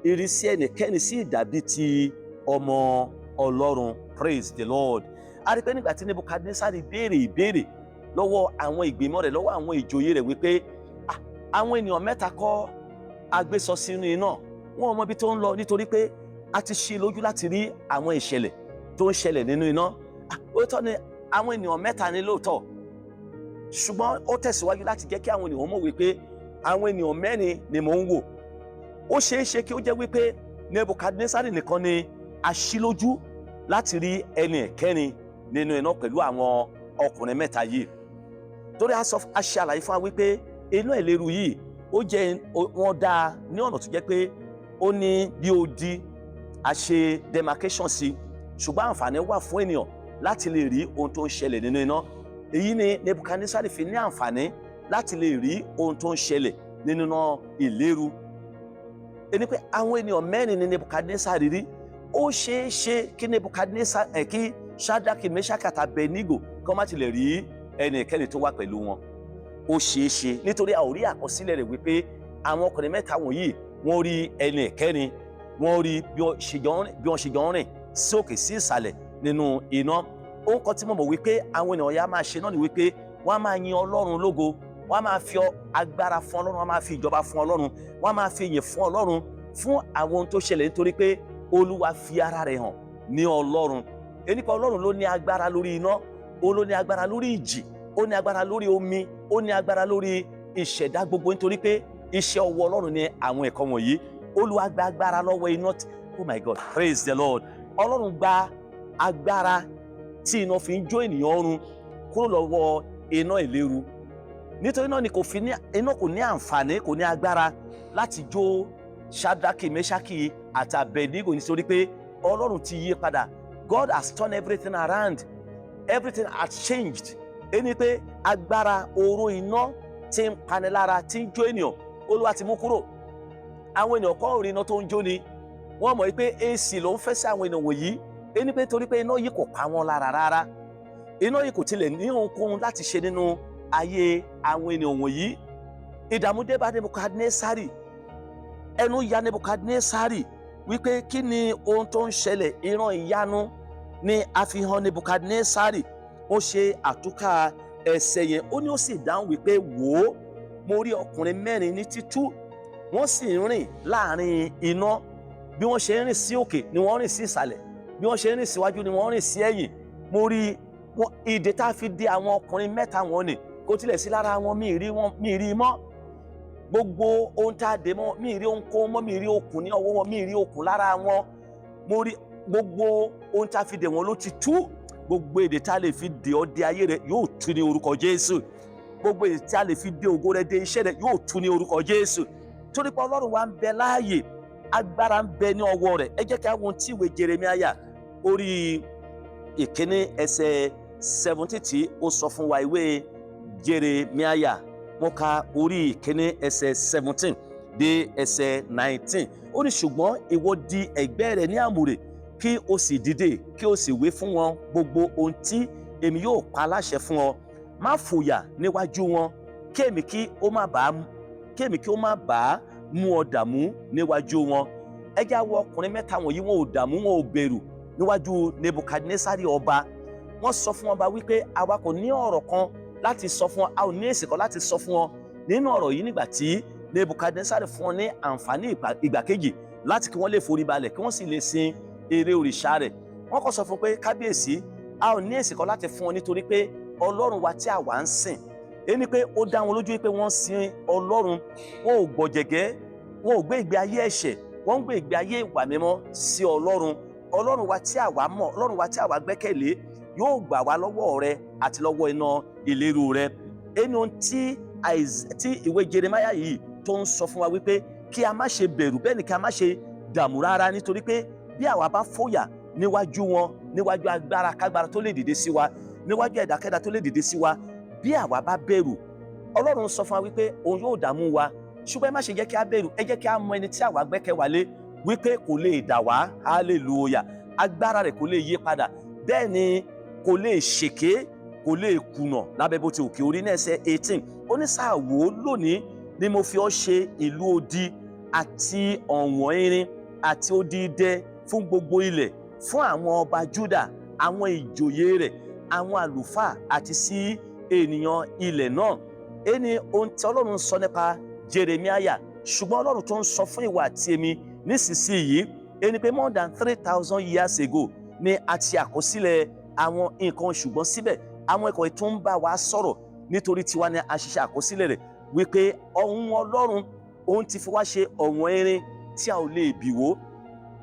ìrísí ẹnìkẹ́ni sì dàbí ti ọmọ Ọlọ́run." Praise the Lord. A rí pé nígbà tí Nebukadnesari béèrè ìbéèrè lọ́wọ́ àwọn ìgbìmọ̀ rẹ̀, lọ́wọ́ àwọn ìjòyè rẹ̀ wípé, "Ah, àwọn ènìyàn mẹ́ta kọ́ agbésọ sínú iná?" Wọn ò mọ ibi tó ń lọ, nítorí pé a ti ṣí lójú láti rí àwọn ìṣẹ̀lẹ̀ tó ń ṣẹlẹ̀ nínú iná. Ah, òótọ́ ni, àwọn ènìyàn mẹ́ta ni lóòótọ́, ṣùgbọ́n ó tẹ̀síwájú láti jẹ́ kí àwọn ènìyàn mọ̀ wípé àwọn ènìyàn mẹ́rin ni mò ń wò. Ó ṣeé ṣe kí ó jẹ́ wípé Nebukadnesari nìkan ni aṣílójú láti rí ẹni ẹ̀kẹrin nínú iná pẹ̀lú àwọn ọkùnrin mẹ́ta yìí, torí a sọ, a ṣe àlàyé fún wa wípé iná ìléru yìí, ó jẹ́ wọ́n dá a ní ọ̀nà tó jẹ́ pé ó ní bí odi, a ṣe demarcation sí, ṣùgbọ́n àǹfààní wà fún ènìyàn láti lè rí ohun tó ń ṣẹlẹ̀ nínú iná. Èyí ni Nebukadnesari fi ní àǹfààní láti lè rí ohun tó ń ṣẹlẹ̀ nínú iná ìléru. Ẹni pé àwọn ènìyàn mẹ́rin ni Nebukadnesari rí. Ó ṣeé ṣe kí Nebukadnesari ẹ̀ kí Shadrach, Meshach àti Abednego kí wọ́n má tilẹ̀ rí ẹnikẹ́ni tó wà pẹ̀lú wọn. Ó ṣeé ṣe, nítorí a ò rí àkọsílẹ̀ rẹ̀ wípé àwọn ọkùnrin mẹ́ta wọ̀nyí, wọ́n rí ẹnì kẹrin, wọ́n rí bí wọ́n ṣe jọ ń rìn sí òkè sí ìsàlẹ̀ nínú iná. Ohun kan tí mo mọ̀ wípé àwọn ènìyàn yà máa ṣe náà ni wípé wọ́n á máa yin Ọlọ́run lógo, wọ́n á máa fi agbára fún Ọlọ́run, wọ́n á máa fi ìjọba fún Ọlọ́run, wọ́n á máa fi ìyìn fún Ọlọ́run fún àwọn ohun tó ṣẹlẹ̀, nítorí pé Olúwa fi ara rẹ̀ hàn ní Ọlọ́run. Ẹni pé Ọlọ́run ló ní agbára lórí iná, ó ló ní agbára lórí ìjì, ó ní agbára lórí omi, ó ní agbára lórí ìṣẹ̀dá gbogbo, nítorí pé iṣẹ́ ọwọ́ Ọlọ́run ní àwọn ẹ̀kọ́ wọ̀nyí. Olúwa gba agbára lọ́wọ́ iná. Oh my God, praise the Lord. Ọlọ́run gba agbára tí iná fi ń jó ènìyàn run kúrò lọ́wọ́ iná ìléru. Nítorí náà ni kò fi ní iná, kò ní àǹfààní, kò ní agbára láti jó Shadraki, Meshaki àti Abednego, nítorí pé Ọlọ́run ti yí padà. God has turned everything around, everything has changed. Ẹni pé agbára oró iná tí ń panilára, tí ń jó ènìyàn, Olúwa ti mú kúrò. Àwọn ènìyàn kọ́ rí iná tó ń jó ni wọ́n mọ̀ pé AC ló ń fẹ́ sí àwọn ènìyàn wọ̀nyí. Ẹni pé torí pé iná yìí kò pa wọ́n lára rárá, iná yìí kò tilẹ̀ ní ohunkóhun láti ṣe nínú ayé àwọn ènìyàn wọ̀nyí. Ìdààmú dé bá Nebukadnesari, ẹnu ya Nebukadnesari wípé kí ni ohun tó ń ṣẹlẹ̀? Ìran ìyanu ni a fi hàn Nebukadnesari. Ó ṣe àtúnkà ẹsẹ̀ yẹn, ó ní ó sì dáhùn wípé, "Wò ó, mo rí ọkùnrin mẹ́rin ní títú, wọ́n sì ń rìn láàrin iná. Bí wọ́n ṣe ń rìn sí òkè ni wọ́n rìn sí ìsàlẹ̀, bí wọ́n ṣe ń rìn síwájú ni wọ́n rìn sí ẹ̀yìn. Mo rí wọn, ìdè tá a fi dè àwọn ọkùnrin mẹ́ta wọn ni kò tilẹ̀ sí lára wọn. Mi rí wọn, mi rí mọ́. Gbogbo ohun tá a dè mọ́, mi rí ohunkóhun mọ́. Mi rí okùn ní ọwọ́ wọn, mi rí okùn lára wọn. Mo rí gbogbo ohun tá a fi dè wọn ló ti tú." Gbogbo ìdè tá a lè fi dè ọ́, dè ayé rẹ, yóò tú ní orúkọ Jésù. Gbogbo ìdè tí a lè fi dè ògo rẹ, dè iṣẹ́ rẹ, yóò tú ní orúkọ Jésù, torí pé Ọlọ́run wa ń bẹ láàyè. Agbára ń bẹ ní ọwọ́ rẹ̀. Ẹ jẹ́ kí a wo ohun tí ìwé Jeremáyà orí 1 ẹsẹ̀ 17 tí ó sọ fún wa. Ìwé Jeremáyà, mo ka orí 1 ẹsẹ̀ 17 dé ẹsẹ̀ 19. Ó ní, "Ṣùgbọ́n ìwọ, di ẹ̀gbẹ́ rẹ ní àmùrè, kí o sì dìde, kí o sì wí fún wọn gbogbo ohun tí èmi yóò pa láṣẹ fún ọ. Má fòyà níwájú wọn, kí èmi kí ó má bàa mú ọ dààmú níwájú wọn." Ẹ jẹ́ àwọn ọkùnrin mẹ́ta wọ̀nyí, wọn ò dààmú, wọn ò bẹ̀rù níwájú Nebukadnesari ọba. Wọ́n sọ fún ọba wípé àwa kò ní ọ̀rọ̀ kan láti sọ fún ọ, a ò ní èsì kan láti sọ fún ọ nínú ọ̀rọ̀ yìí. Nígbà tí Nebukadnesari fún ọ ní àǹfààní ìgbà kejì láti kí wọ́n lè forí balẹ̀, kí wọ́n sì lè sin ère òrìṣà rẹ̀, wọ́n kọ́ sọ fún pé, "Kábíyèsí, a ò ní èsì kan láti fún ọ, nítorí pé Ọlọ́run wa tí àwa ń sìn." Èyí ni pé ó dá wọn lójú pé wọ́n sin Ọlọ́run. Wọn ò gbọ̀jẹ̀gẹ́, wọn ò gbé ìgbé ayé ẹ̀ṣẹ̀, wọ́n ń gbé ìgbé ayé ìwà mímọ́ sí Ọlọ́run. "Ọlọ́run wa tí àwa mọ̀, Ọlọ́run wa tí àwa gbẹ́kẹ̀lé, yóò gbà wá lọ́wọ́ rẹ àti lọ́wọ́ iná ìléru rẹ." Ẹni ohun tí ìwé Jeremáyà yìí tó ń sọ fún wa wípé kí a má ṣe bẹ̀rù, bẹ́ẹ̀ ni kí a má ṣe dààmú rárá, nítorí pé bí àwa bá fòyà níwájú wọn, níwájú agbára kágbára tó lè dìde sí wa, níwájú ẹ̀dákẹ́dá tó lè dìde sí wa, bí àwa bá bẹ̀rù, Ọlọ́run sọ fún wa wípé òun yóò dààmú wa. Ṣùgbọ́n ẹ má ṣe jẹ́ kí a bẹ̀rù, ẹ jẹ́ kí a mọ ẹni tí àwa gbẹ́kẹ̀ wa lé, wípé kò lè dà wá. Hallelujah! Agbára rẹ̀ kò lè yí padà, bẹ́ẹ̀ ni kò lè ṣèké, kò lè kùnà lábẹ́ bó ti òkè orí. Ní ẹsẹ̀ 18, ó ní, "Sáà wò ó, lónìí ni mo fi ọ́ ṣe ìlú odi àti ọ̀wọ̀n irin àti odi idẹ fún gbogbo ilẹ̀, fún àwọn ọba Júdà, àwọn ìjòyè rẹ̀, àwọn àlùfáà àti sí ènìyàn ilẹ̀ náà." Ẹni ohun tí Ọlọ́run sọ nípa Jeremiah, ṣùgbọ́n Ọlọ́run tó ń sọ fún ìwọ àti èmi nísinsìnyí, ẹni pé more than 3,000 years ago ni a ti àkọsílẹ̀ àwọn nǹkan, ṣùgbọ́n síbẹ̀ àwọn ẹ̀kọ́ tó ń bá wa sọ̀rọ̀, nítorí tiwa ni a ṣiṣẹ́ àkọsílẹ̀ rẹ̀, wípé ọ̀hún Ọlọ́run òun ti fi wá ṣe ọ̀wọ̀n irin tí a ò lè bì wó,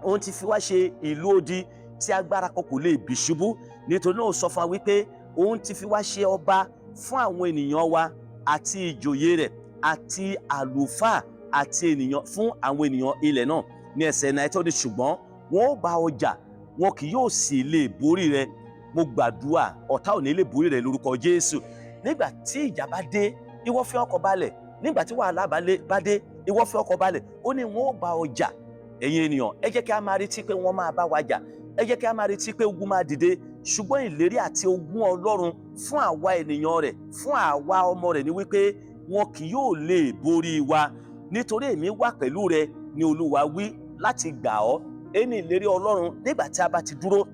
òun ti fi wá ṣe ìlú odi tí agbára kan kò lè bì ṣubú. Nítorí náà, ó sọ fún wa wípé òun ti fi wá ṣe ọba fún àwọn ènìyàn wa àti ìjòyè rẹ̀ àti àlùfáà àti ènìyàn, fún àwọn ènìyàn ilẹ̀ náà. Ní ẹsẹ̀ náà tó ní, "Ṣùgbọ́n wọn ó bá ọjà, wọn kì yóò sì lè borí rẹ." Mo gbàdúrà, ọ̀tá ò ní lè borí rẹ lórúkọ Jésù. Nígbà tí ìjà bá dé, ìwọ fi ọkàn balẹ̀. Nígbà tí wàhálà bá dé, ìwọ fi ọkàn balẹ̀. Ó ní wọn ó bá ọjà. Ẹ̀yin ènìyàn, ẹ jẹ́ kí a máa retí pé wọ́n máa bá wa jà, ẹ jẹ́ kí a máa retí pé ogun máa dìde, ṣùgbọ́n ìlérí àti ogun Ọlọ́run fún àwa ènìyàn rẹ̀, fún àwa ọmọ rẹ̀, ni wípé wọn kì yóò lè borí wa, "nítorí èmi wà pẹ̀lú rẹ," ni Olúwa wí, "láti gbà ọ́." Ẹni ìlérí Ọlọ́run, nígbà tí a bá ti dúró,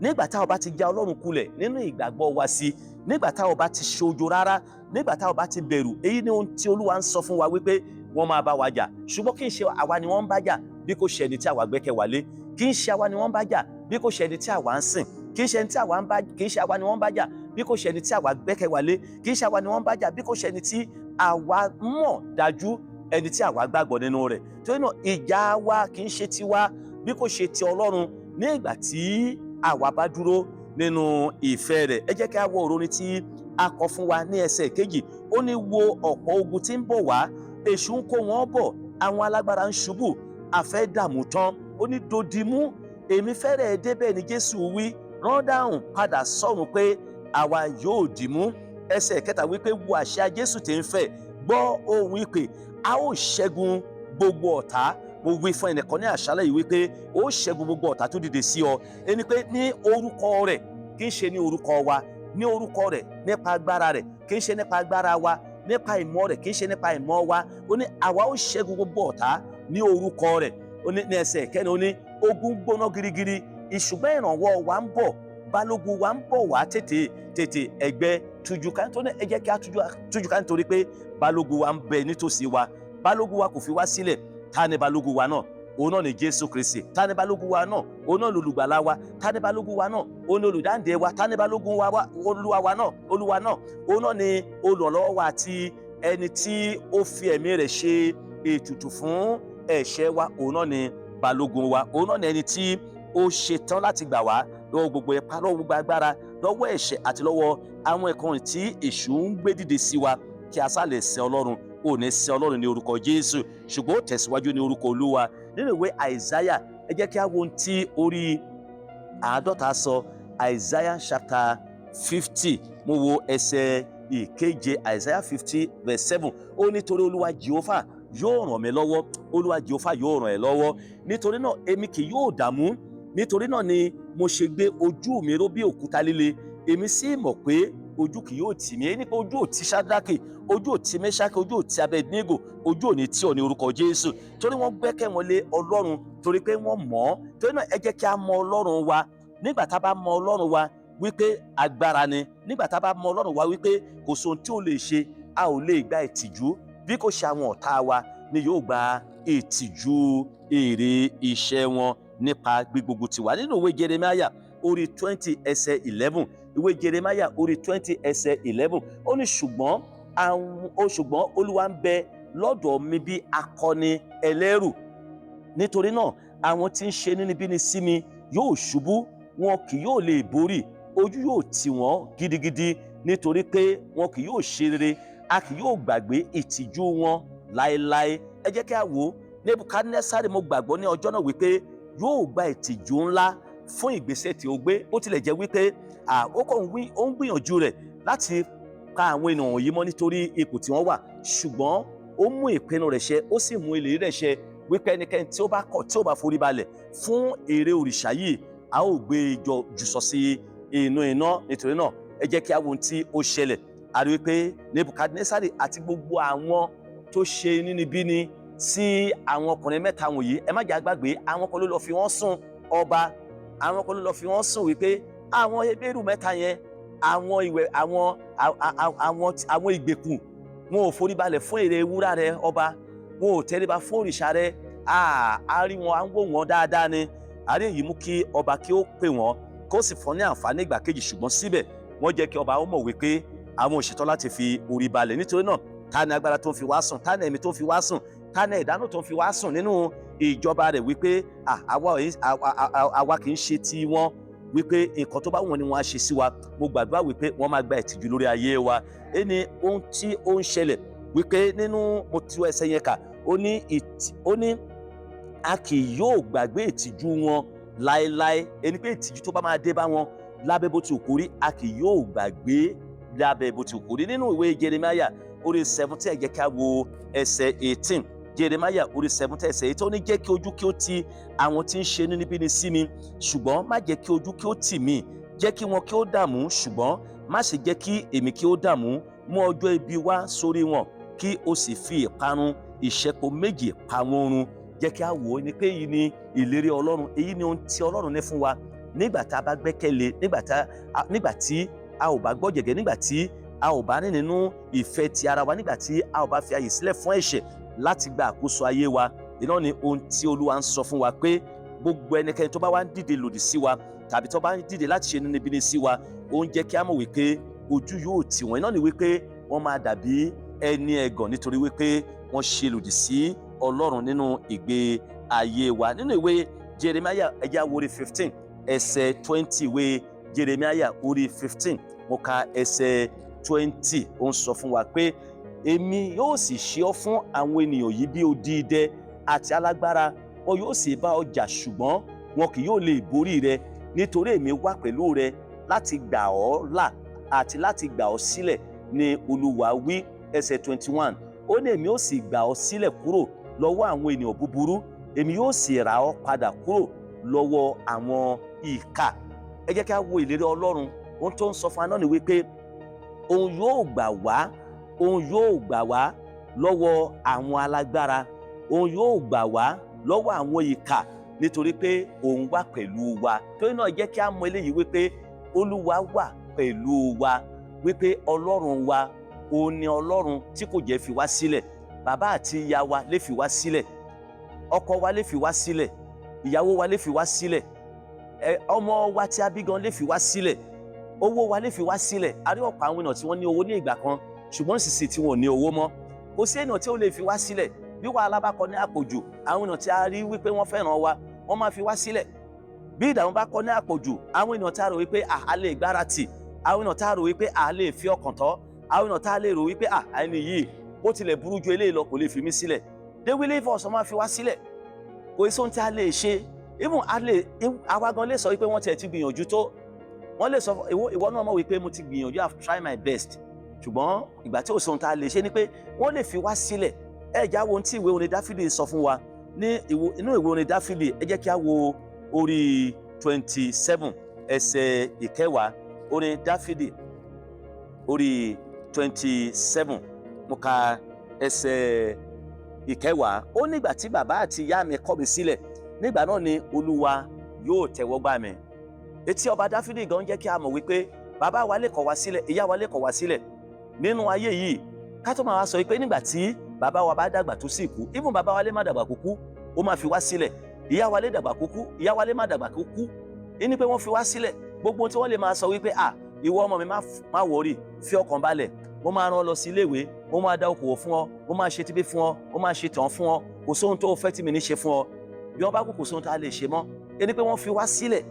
nígbà tá a bá ti já Ọlọ́run kulẹ̀ nínú ìgbàgbọ́ wa sí, nígbà tá a bá ti ṣojo rárá, nígbà tá a bá ti bẹ̀rù, èyí ni ohun tí Olúwa ń sọ fún wa, wípé wọ́n máa bá wa jà, ṣùgbọ́n kì í ṣe àwa ni wọ́n ń bá jà bí kò ṣe ẹni tí àwa gbẹ́kẹ̀ wa lé. Kì í ṣe àwa ni wọ́n ń bá jà bí kò ṣe ẹni tí àwa ń sìn. Kì í ṣe àwa ni wọ́n ń bá jà bí kò ṣe ẹni tí àwa gbẹ́kẹ̀ wa lé. Kì í ṣe àwa ni wọ́n ń bá jà bí kò ṣe ẹni tí àwa mọ̀ dájú, ẹni tí àwa gbàgbọ́ nínú rẹ̀. Torí náà, ìjà wa kì í ṣe tiwa bí kò ṣe ti Ọlọ́run, ní ìgbà tí àwa bá dúró nínú ìfẹ́ rẹ̀. Ẹ jẹ́ kí a wo orin tí a kọ fún wa ní ẹsẹ̀ kejì. Ó ní, "Wo ọ̀pọ̀ ogun tí ń bọ̀ wá, èṣù ń kó wọn bọ̀, àwọn alágbára ń ṣubú, àfẹ́ dààmú tán." Ó ní, "Dòdìmú, èmi fẹ́rẹ̀ débẹ̀," ní Jésù wí, "rán dáhùn padà sọ́run pé àwa yóò dìmú." Ẹsẹ̀ kẹta wípé, "Wo àsíá Jésù tí ń fẹ̀, gbọ́ ohùn ìpè, a ó ṣẹ́gun gbogbo ọ̀tá." Mo wí fún ẹnìkan ní àṣálẹ́ yìí wípé ó ṣẹ́gun gbogbo ọ̀tá tó dìde sí ọ. Ẹni pé ní orúkọ rẹ̀, kì í ṣe ní orúkọ wa, ní orúkọ rẹ̀, nípa agbára rẹ̀, kì í ṣe nípa agbára wa, nípa ìmọ̀ rẹ̀, kì í ṣe nípa ìmọ̀ wa. Ó ní àwa ó ṣẹ́gun gbogbo ọ̀tá ní orúkọ rẹ̀. Ó ní ní ẹsẹ̀ kẹ́ni, ó ní, "Ogun gbóná girigiri, ìṣùgbọ́n ìrànwọ́ wa ń bọ̀, balógun wa ń bọ̀ wá tètè tètè. Ẹgbẹ́ tújú ká." Tó ní ẹ jẹ́ kí a tújú ká, nítorí pé balógun wa ń bẹ nítòsí wa. Balógun wa kò fi wá sílẹ̀. Ta ni balógun wa náà? Òun náà ni Jésù Kristi. Ta ni balógun wa náà? Òun náà lolùgbàlà wa. Ta ni balógun wa náà? Òun ni olùdáǹdè wa. Ta ni balógun wa? Olúwa wa náà, Olúwa náà, òun náà ni olùrànlọ́wọ́ wa àti ẹni tí ó fi ẹ̀mí rẹ̀ ṣe ètùtù fún ẹ̀ṣẹ̀ wa. Òun náà ni balógun wa. Òun náà ni ẹni tí ó ṣetán láti gbà wá lọ́wọ́ gbogbo ipá, lọ́wọ́ gbogbo agbára, lọ́wọ́ ẹ̀ṣẹ̀ àti lọ́wọ́ àwọn ẹ̀kọ́ tí èṣù ń gbé dìde sí wa, kí a sá lè sin Ọlọ́run. Ò ní sin Ọlọ́run ní orúkọ Jésù, ṣùgbọ́n ó tẹ̀síwájú ní orúkọ Olúwa. Nínú ìwé Àìsáyà, ẹ jẹ́ kí a wo ohun tí orí 50 sọ. Isaiah chapter 50, mo wo ẹsẹ̀ 7, Isaiah 50 verse 7. Ó nítorí Olúwa Jehova yóò ràn mí lọ́wọ́. Olúwa Jehova yóò ràn ẹ́ lọ́wọ́. Nítorí náà èmi kì yóò dààmú. Nítorí náà ni mo ṣe gbé ojú mi ró bí òkúta líle, èmi sì mọ̀ pé ojú kì yóò tì mí. Nípa ojú ò ti Ṣádraki, ojú ò ti Mẹ́ṣákì, ojú ò ti Abednego, ojú ò ní tì ọ́ ní orúkọ Jésù, torí wọ́n gbẹ́kẹ̀ wọn lé Ọlọ́run, torí pé wọ́n mọ̀ ọ́. Torí náà ẹ jẹ́ kí a mọ Ọlọ́run wa. Nígbà tá a bá mọ Ọlọ́run wa wípé agbára ni, nígbà tá a bá mọ Ọlọ́run wa wípé kò sóhun tí ó lè ṣe, a ò lè gba ìtìjú. Bí kò ṣe àwọn ọ̀tá wa ni yóò gba ìtìjú èrè iṣẹ́ wọn nípa gbígbógun tiwa. Nínú ìwé Jeremiah orí 20 ẹsẹ̀ 11, ìwé Jeremiah orí 20 ẹsẹ̀ 11, ó ní ṣùgbọ́n àwọn ó ṣùgbọ́n Olúwa ń bẹ lọ́dọ̀ mi bí akọni ẹlẹ́rù. Nítorí náà àwọn tí ń ṣe inúnibíni sí mi yóò ṣubú, wọn kì yóò lè borí. Ojú yóò tì wọ́n gidigidi, nítorí pé wọn kì yóò ṣe rere. A kì yóò gbàgbé ìtìjú wọn láéláé. Ẹ jẹ́ kí a wò ó. Nebukadnesari, mo gbàgbọ́ ní ọjọ́ náà wípé yóò gba ìtìjú ńlá fún ìgbésẹ̀ tí ó gbé. Bó tilẹ̀ jẹ́ wípé ó kàn ń wí, ó ń gbìyànjú rẹ̀ láti ka àwọn ènìyàn wọ̀nyí mọ́ nítorí ipò tí wọ́n wà, ṣùgbọ́n ó mú ìpinnu rẹ̀ ṣẹ, ó sì mú ìlérí rẹ̀ ṣẹ wípé ẹnikẹ́ni tí ó bá kọ̀, tí ó bá forí balẹ̀ fún ère òrìṣà yìí, a ó gbé e jọ jù sọ sí inú iná. Nítorí náà ẹ jẹ́ kí a wo ohun tí ó ṣẹlẹ̀. A rí wípé Nebukadnesari àti gbogbo àwọn tó ṣe inúnibíni sí àwọn ọkùnrin mẹ́ta wọ̀nyí, ẹ má jẹ́ àgbàgbé, àwọn kan ló lọ fi wọ́n sùn ọba, àwọn kan ló lọ fi wọ́n sùn wípé àwọn Hébérù mẹ́ta yẹn, àwọn ìwẹ̀ àwọn ìgbèkùn, wọn ò foríbalẹ̀ fún ère wúrà rẹ ọba, wọn ò tẹríba fún òrìṣà rẹ. A rí wọn, à ń wò wọn dáadáa ni. Àrí èyí mú kí ọba kí ó pè wọ́n, kó sì fún ní àǹfààní ìgbà kejì, ṣùgbọ́n síbẹ̀ wọ́n jẹ́ kí ọba ó mọ̀ wípé àwọn ò ṣetán láti fi orí balẹ̀. Nítorí náà, ta ni agbára tó ń fi wá sùn? Ta ni ẹ̀mí tó ń fi wá sùn? Ta ni ìdáná tó ń fi wá sùn nínú ìjọba rẹ̀ wípé àwa kì í ṣe ti wọn, wípé nǹkan tó bá wù wọ́n ni wọ́n á ṣe sí wa? Mo gbàdúrà wípé wọ́n máa gba ìtìjú lórí ayé wa. Ẹni ohun tí ó ń ṣẹlẹ̀ wípé nínú mo tú ẹsẹ̀ yẹn kà, ó ní a kì yóò gbàgbé ìtìjú wọn láéláé. Ẹni pé ìtìjú tó bá máa dé bá wọn, lábẹ́ bó ti kó rí, a kì yóò gbàgbé lábẹ́ bó ti kó rí. Nínú ìwé Jeremiah orí 17, ẹ jẹ́ ká wo ẹsẹ̀ 18. Jeremiah orí 17 ẹsẹ̀ 18, ó ní jẹ́ kí ojú kí ó ti àwọn tí ń ṣe inúnibíni sí mi, ṣùgbọ́n má jẹ́ kí ojú kí ó tì mí. Jẹ́ kí wọn kí ó dààmú, ṣùgbọ́n má ṣe jẹ́ kí èmi kí ó dààmú. Mú ọjọ́ ibi wá sórí wọn, kí o sì fi ìparun ìṣẹ́po méjì pa wọ́n run. Jẹ́ kí a wò ó ní pé èyí ni ìlérí Ọlọ́run, èyí ni ohun tí Ọlọ́run ní fún wa nígbà tá a bá gbẹ́kẹ̀lé, nígbà tí a ò bá gbọ́jẹ̀gẹ́, nígbà tí a ò bá ní nínú ìfẹ́ ti ara wa, nígbà tí a ò bá fi àyè sílẹ̀ fún ẹ̀ṣẹ̀ láti gba àkóso ayé wa. Iná ni ohun tí Olúwa ń sọ fún wa pé gbogbo ẹnikẹ́ni tó bá wá ń dìde lòdì sí wa tàbí tó bá ń dìde láti ṣe inúnibíni sí wa, ó ń jẹ́ kí a mọ̀ wípé ojú yóò tì wọ́n. Iná ni wípé wọ́n máa dàbí ẹni ẹ̀gàn nítorí wípé wọ́n ṣe lòdì sí Ọlọ́run nínú ìgbé ayé wa. Nínú ìwé Jeremiah, ẹ jẹ́ á wo orí 15 ẹsẹ̀ 20. Ìwé Jeremiah orí 15, mo ka ẹsẹ̀ 20. Ó ń sọ fún wa pé èmi yóò sì ṣe ọ́ fún àwọn ènìyàn yìí bí odi idẹ àti alágbára. Wọn yóò sì bá ọ jà, ṣùgbọ́n wọn kì yóò lè borí rẹ, nítorí èmi wà pẹ̀lú rẹ láti gbà ọ́ là àti láti gbà ọ́ sílẹ̀, ní Olúwa wí. Ẹsẹ̀ 21, ó ní èmi ó sì gbà ọ́ sílẹ̀ kúrò lọ́wọ́ àwọn ènìyàn búburú, èmi yóò sì rà ọ́ padà kúrò lọ́wọ́ àwọn ìkà. Ẹ jẹ́ kí a wo ìlérí Ọlọ́run. Ohun tó ń sọ fún wa náà ni wípé òun yóò gbà wá, òun yóò gbà wá lọ́wọ́ àwọn alágbára, òun yóò gbà wá lọ́wọ́ àwọn ìkà, nítorí pé òun wà pẹ̀lú wa. Torí náà jẹ́ kí a mọ eléyìí wípé Olúwa wà pẹ̀lú wa, wípé Ọlọ́run wa, òun ni Ọlọ́run tí kò jẹ́ fi wá sílẹ̀. Bàbá àti ìyá wa lè fi wá sílẹ̀, ọkọ wa lè fi wá sílẹ̀, ìyàwó wa lè fi wá sílẹ̀, ọmọ wa tí a bí gan lè fi wá sílẹ̀, owó wa lè fi wá sílẹ̀. A rí ọ̀pọ̀ àwọn èèyàn tí wọ́n ní owó ní ìgbà kan, ṣùgbọ́n sísì tí wọn ò ní owó mọ́. Kò sí èèyàn tí ó lè fi wá sílẹ̀. Bí wàhálà bá kọ ní àpòjù, àwọn èèyàn tí a rí wípé wọ́n fẹ́ràn wa, wọ́n máa fi wá sílẹ̀. Bí ìdààmú bá kọ ní àpòjù, àwọn èèyàn tí a rò wípé a lè gbára tì, àwọn èèyàn tí a rò wípé a lè fi ọkàn tọ́, àwọn èèyàn tí a lè rò wípé ẹni yìí Bó tilẹ̀ burú ju eléyìí lọ, kò lè fi mí sílẹ̀. They will leave us. Wọ́n máa fi wá sílẹ̀. Kò sí ohun tí a lè ṣe. Even a lè, àwa gan lè sọ wípé wọ́n tiẹ̀ ti gbìyànjú tó. Wọ́n lè sọ, ìwọ náà mọ̀ wípé mo ti gbìyànjú, I have tried my best, ṣùgbọ́n ìgbà tí ò sí ohun tá a lè ṣe ni pé wọ́n lè fi wá sílẹ̀. Ẹ jẹ́ á wo ohun tí ìwé orin Dáfídì sọ fún wa ní inú ìwé orin Dáfídì. Ẹ jẹ́ kí á wo orí 27, ẹsẹ̀ 10. Orin Dáfídì orí 27, mo ka ẹsẹ̀ 10. Ó nígbà tí bàbá àti ìyá mi kọ̀ mí sílẹ̀, nígbà náà ni Olúwa yóò tẹ́wọ́ gbà mí. Etí ọba Dáfídì gan jẹ́ kí a mọ̀ wípé bàbá wa lè kọ̀ wá sílẹ̀, ìyá wa lè kọ̀ wá sílẹ̀ nínú ayé yìí. Ká tó máa wá sọ pé nígbà tí bàbá wa bá dàgbà tó sì kú, even bàbá wa lè má dàgbà kó kú, ó máa fi wá sílẹ̀. Ìyá wa lè dàgbà kó kú, ìyá wa lè má dàgbà kó kú. Ẹni pé wọ́n fi wá sílẹ̀, gbogbo tí wọ́n lè máa sọ wípé, "À, ìwọ ọmọ mi, má worry, fi ọkàn balẹ̀, mo máa rán ọ lọ sí iléèwé, mo máa dá okòwò fún ọ, mo máa ṣe tibí fún ọ, mo máa ṣe tàn fún ọ, kò sóhun tó o fẹ́ tí mi ní ṣe fún ọ." Bí wọ́n bá kú, kò sóhun tá a lè ṣe mọ́. Ẹni pé wọ́n fi wá sílẹ̀.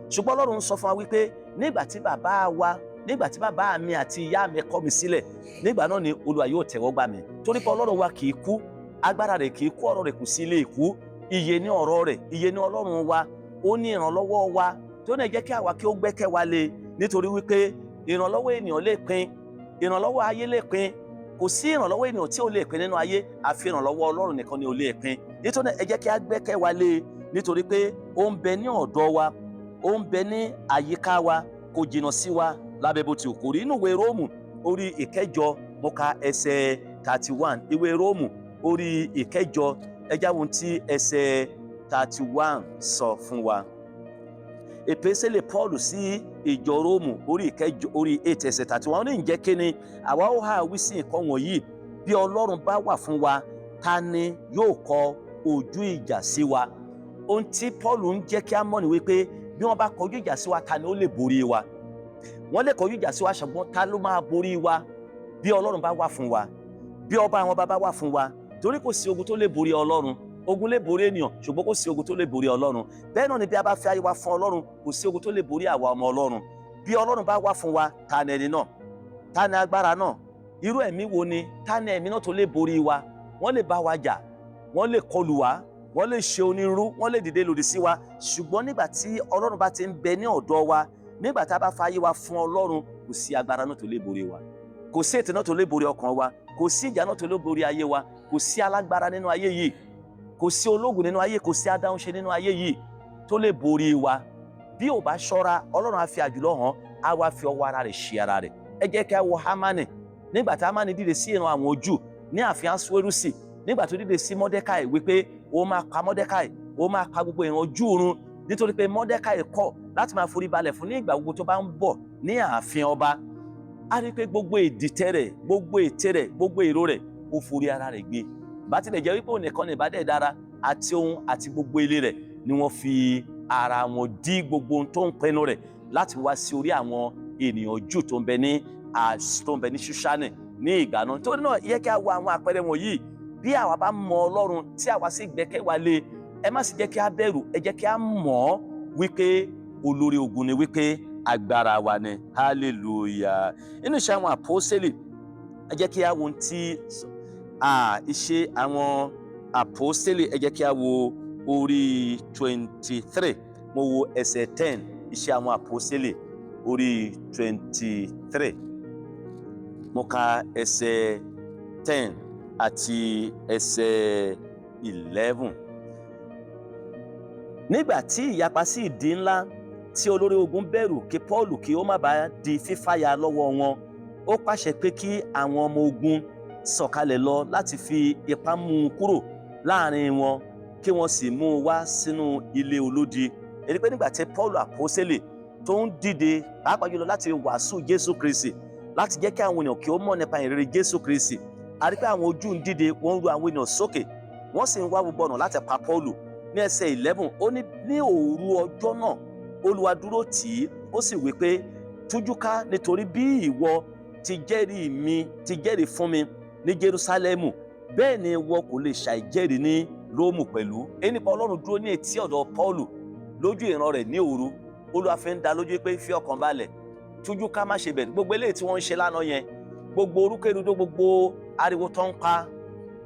Ṣùgbọ́n Ọlọ́run sọ fún wa wípé nígbà tí bàbá wa, nígbà tí bàbá mi àti ìyá mi kọ̀ mí sílẹ̀, nígbà náà ni Olúwa yóò tẹ̀wọ́ gbà mí, torí pé Ọlọ́run wa kì í kú, agbára rẹ̀ kì í kú, ọ̀rọ̀ rẹ̀ kò sí ilé ìkú. Iye ní ọ̀rọ̀ rẹ̀, iye ní Ọlọ́run wa. Ó ní ìrànlọ́wọ́ wa tó náà jẹ́ kí àwa kí ó gbẹ́kẹ̀ wa lé, nítorí wípé ìrànlọ́wọ́ ènìyàn lè pin, ìrànlọ́wọ́ ayé lè pin. Kò sí ìrànlọ́wọ́ ènìyàn tí ò lè pin nínú ayé, àfi ìrànlọ́wọ́ Ọlọ́run nìkan ni ò lè pin. Nítorí ẹ jẹ́ kí a gbẹ́kẹ̀ wa lé, nítorí pé ó ń bẹ ní ọ̀dọ̀ wa, ó ń bẹ ní àyíká wa, kò jìnnà sí wa lábẹ́ bó ti kò rí. Inú ìwé Róòmù orí 8, mo ka ẹsẹ̀ 31. Ìwé Róòmù orí 8, ẹ jẹ́ á wo ohun tí ẹsẹ̀ 31 sọ fún wa. Èpèsèlè Paul sí ìjọ Róòmù orí 8, orí 8, ẹsẹ̀ 31, ó ní, "Ǹjẹ́ kí ni àwa ó hà wí sí nǹkan wọ̀nyí? Bí Ọlọ́run bá wà fún wa, ta ni yóò kọ ojú ìjà sí wa?" Ohun tí Paul ń jẹ́ kí á mọ̀ ní wípé bí wọ́n bá kọjú ìjà sí wa, ta ni ó lè borí wa? Wọ́n lè kọjú ìjà sí wa, ṣùgbọ́n ta ló máa borí wa bí Ọlọ́run bá wà fún wa, bí ọba àwọn bàbá wà fún wa? Torí kò sí ogun tó lè borí Ọlọ́run. Ogun lè borí ènìyàn, ṣùgbọ́n kò sí ogun tó lè borí Ọlọ́run. Bẹ́ẹ̀ náà ni bí a bá fi ayé wa fún Ọlọ́run, kò sí ogun tó lè borí àwa ọmọ Ọlọ́run. Bí Ọlọ́run bá wà fún wa, ta ni ẹni náà? Ta ni agbára náà? Irú ẹ̀mí wo ni? Ta ni ẹ̀mí náà tó lè borí wa? Wọ́n lè bá wa jà, wọ́n lè kọlù wá, wọ́n lè ṣe onírú, wọ́n lè dìde lòdì sí wa, ṣùgbọ́n nígbà tí Ọlọ́run bá ti ń bẹ ní ọ̀dọ̀ wa, nígbà tá a bá fa ayé wa fún Ọlọ́run, kò sí agbára náà tó lè borí wa, kò sí ètò náà tó lè borí ọkàn wa, kò sí ìjà náà tó lè borí ayé wa. Kò sí alágbára nínú ayé yìí, kò sí ológun nínú ayé, kò sí adáhunṣe nínú ayé yìí tó lè borí wa. Bí ò bá ṣọ́ra, Ọlọ́run á fi àjùlọ hàn, á wá fi ọwọ́ ara rẹ̀ ṣe ara rẹ̀. Ẹ jẹ́ kí a wo Hámánì. Nígbà tí Hámánì dìde sí ìran àwọn Júù ní ààfin Asuerusi, nígbà tó dìde sí Mọ́dékàì wípé ó máa pa Mọ́dékàì, ó máa pa gbogbo ìran Júù run, nítorí pé Mọ́dékàì kọ̀ láti máa forí balẹ̀ fún ní ìgbà gbogbo tó bá ń bọ̀ ní ààfin ọba, a rí i pé gbogbo ìdìtẹ̀ rẹ̀, gbogbo ète rẹ̀, gbogbo èrò rẹ̀, ó forí ara rẹ̀ gbé. Bá tilẹ̀ jẹ́ wípé òun nìkan ní ìbádẹ́ dára, àti òun àti gbogbo ilé rẹ̀ ni wọ́n fi ara wọn dí gbogbo ohun tó ń pinnu rẹ̀ láti wá sí orí àwọn ènìyàn Júù tó ń bẹ ní Ṣúṣánì ní ìgbà náà. Torí náà, yẹ kí a wo àwọn àpẹẹrẹ wọ̀nyí. Bí àwa bá mọ Ọlọ́run tí àwa sì gbẹ́kẹ̀ wa lé, ẹ má sì jẹ́ kí a bẹ̀rù. Ẹ jẹ́ kí a mọ̀ ọ́ wípé olórí ogun ni, wípé agbára wa ni. Hallelujah. Inú Iṣẹ́ Àwọn Àpọ́sẹ́lì, ẹ jẹ́ kí a wo ohun tí Iṣẹ́ Àwọn Àpọ́sẹ́lì, ẹ jẹ́ kí a wo orí 23, mo wo ẹsẹ̀ 10. Iṣẹ́ Àwọn Àpọ́sẹ́lì orí 23, mo ka ẹsẹ̀ 10 àti ẹsẹ̀ 11. Nígbà tí ìyapa sì di ńlá, tí olórí ogun bẹ̀rù kí Paul kí ó má bàa di fífàya lọ́wọ́ wọn, ó pàṣẹ pé kí àwọn ọmọ ogun sọ̀kalẹ̀ lọ láti fi ipá mú un kúrò láàrin wọn, kí wọ́n sì mú un wá sínú ilé olódi. Èyí pé nígbà tí Paul àpọ́sẹ́lì tó ń dìde, pàápàá jùlọ láti wàásù Jésù Kristi, láti jẹ́ kí àwọn ènìyàn kí ó mọ̀ nípa ìrere Jésù Kristi, a rí pé àwọn Júù ń dìde, wọ́n ń ru àwọn ènìyàn sókè, wọ́n sì ń wá gbogbo ọ̀nà láti pa Paul. Ní ẹsẹ̀ 11, ó ní, ní òru ọjọ́ náà, Olúwa dúró tì í, ó sì wí pé, "Tújú ká, nítorí bí ìwọ ti jẹ́rìí mi, ti jẹ́rìí fún mi ní Jerúsálẹ́mù, bẹ́ẹ̀ ni ìwọ kò lè ṣàìjẹ́rìí ní Róòmù pẹ̀lú." Èyí nípa Ọlọ́run dúró ní etí ọ̀dọ̀ Paul lójú ìran rẹ̀ ní òru. Olúwa fi ń dá lójú pé fi ọkàn balẹ̀, tújú ká, má ṣe bẹ̀rù. Gbogbo eléyìí tí wọ́n ń ṣe lánàá yẹn, gbogbo orúkèrúdò, gbogbo Ariwo tó ń pa,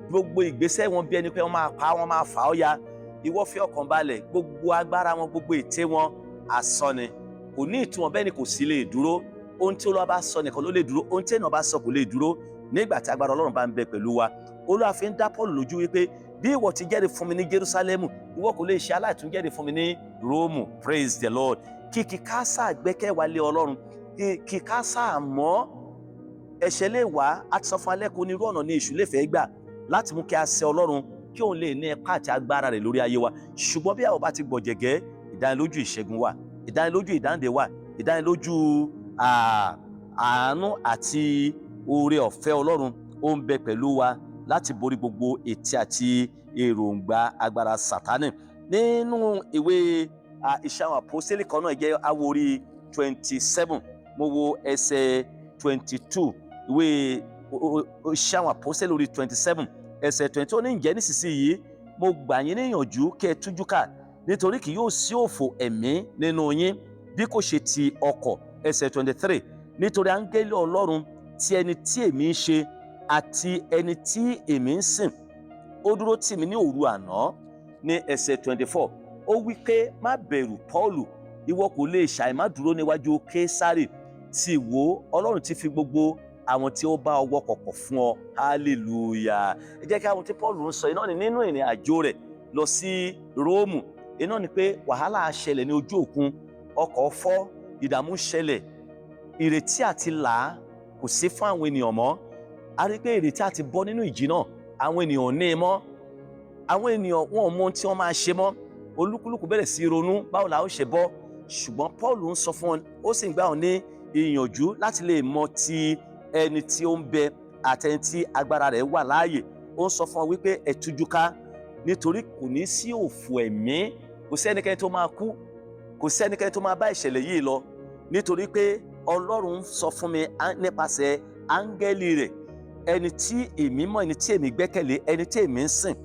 gbogbo ìgbésẹ̀ wọn bí ẹni pé wọ́n máa pa, wọ́n máa fà ọ́ ya, ìwọ fi ọkàn balẹ̀. Gbogbo agbára wọn, gbogbo ète wọn, asán ni, kò ní ìtumọ̀, bẹ́ẹ̀ ni kò sí lè dúró. Ohun tí Olúwa bá sọ nìkan ló lè dúró. Ohun tí ènìyàn bá sọ kò lè dúró nígbà tí agbára Ọlọ́run bá ń bẹ pẹ̀lú wa. Olúwa fi ń dá Paul lójú wípé bí ìwọ ti jẹ́rìí fún mi ní Jerúsálẹ́mù, ìwọ kò lè ṣe aláìtúnjẹ́rìí fún mi ní Róòmù. Praise the Lord. Kìkì ká sáà gbẹ́kẹ̀ wa lé Ọlọ́run, kìkì ká sáà mọ́ ẹ̀ṣẹ̀ lè wá. A ti sọ fún alẹ́ kó onírú ọ̀nà ní èṣù lè fẹ́ gbà láti mú kí a ṣẹ̀ Ọlọ́run, kí òun lè ní ipá àti agbára rẹ̀ lórí ayé wa. Ṣùgbọ́n bí àwọn bá ti gbọ̀jẹ̀gẹ́, ìdánilójú ìṣẹ́gun wà, ìdánilójú ìdáǹdè wà, ìdánilójú àánú àti oore ọ̀fẹ́ Ọlọ́run ó ń bẹ pẹ̀lú wa láti borí gbogbo ète àti èròǹgbà agbára Sátánì. Nínú ìwé Iṣẹ́ Àwọn Àpọ́sítélì kan náà jẹ́ àwòrí 27, mo wo ẹsẹ̀ 22. Ìwé Iṣẹ́ Àwọn Àpọ́sítélì orí 27 ẹsẹ̀ 22, ó ní, "Ǹjẹ́ nísinsìnyí mo gbà yín níyànjú kí ẹ tújú ká, nítorí kì yóò sí òfò ẹ̀mí nínú yín bí kò ṣe ti ọkọ̀." Ẹsẹ̀ 23, "Nítorí áńgẹ́lì Ọlọ́run tí ẹni tí èmi ń ṣe àti ẹni tí èmi ń sìn, ó dúró tì mí ní òru àná." Ní ẹsẹ̀ 24, ó wí pé, "Má bẹ̀rù, Pọ́ọ̀lù, ìwọ kò lè ṣàì má dúró níwájú Késárì. Sì wò, Ọlọ́run ti fi gbogbo àwọn tí ó bá ọ wọkọ̀ pọ̀ fún ọ." Hallelujah. Ẹ jẹ́ kí àwọn tí Paul ń sọ iná ni nínú ìrìn àjò rẹ̀ lọ sí Róòmù, iná ni pé wàhálà ṣẹlẹ̀ ní ojú òkun, ọkọ̀ fọ́, ìdààmú ṣẹlẹ̀, ìrètí àti là á kò sí fún àwọn ènìyàn mọ́. A rí pé ìrètí àti bọ́ nínú ìjì náà, àwọn ènìyàn ò ní í mọ́. Àwọn ènìyàn wọn ò mọ ohun tí wọ́n máa ṣe mọ́. Olúkúlùkù bẹ̀rẹ̀ sí í ronú báwo la ó ṣe bọ́. Ṣùgbọ́n Paul ń sọ fún wọn, ó sì ń gbà wọn ní ìyànjú láti lè mọ ti ẹni tí ó ń bẹ àti ẹni tí agbára rẹ̀ wà láàyè. Ó ń sọ fún wọn wípé ẹ tújú ká, nítorí kò ní sí òfò ẹ̀mí, kò sí ẹnikẹ́ni tó máa kú, kò sí ẹnikẹ́ni tó máa bá ìṣẹ̀lẹ̀ yìí lọ, nítorí pé Ọlọ́run sọ fún mi nípasẹ̀ áńgẹ́lì rẹ̀, ẹni tí èmi mọ̀, ẹni tí èmi gbẹ́kẹ̀lé, ẹni tí èmi ń sìn,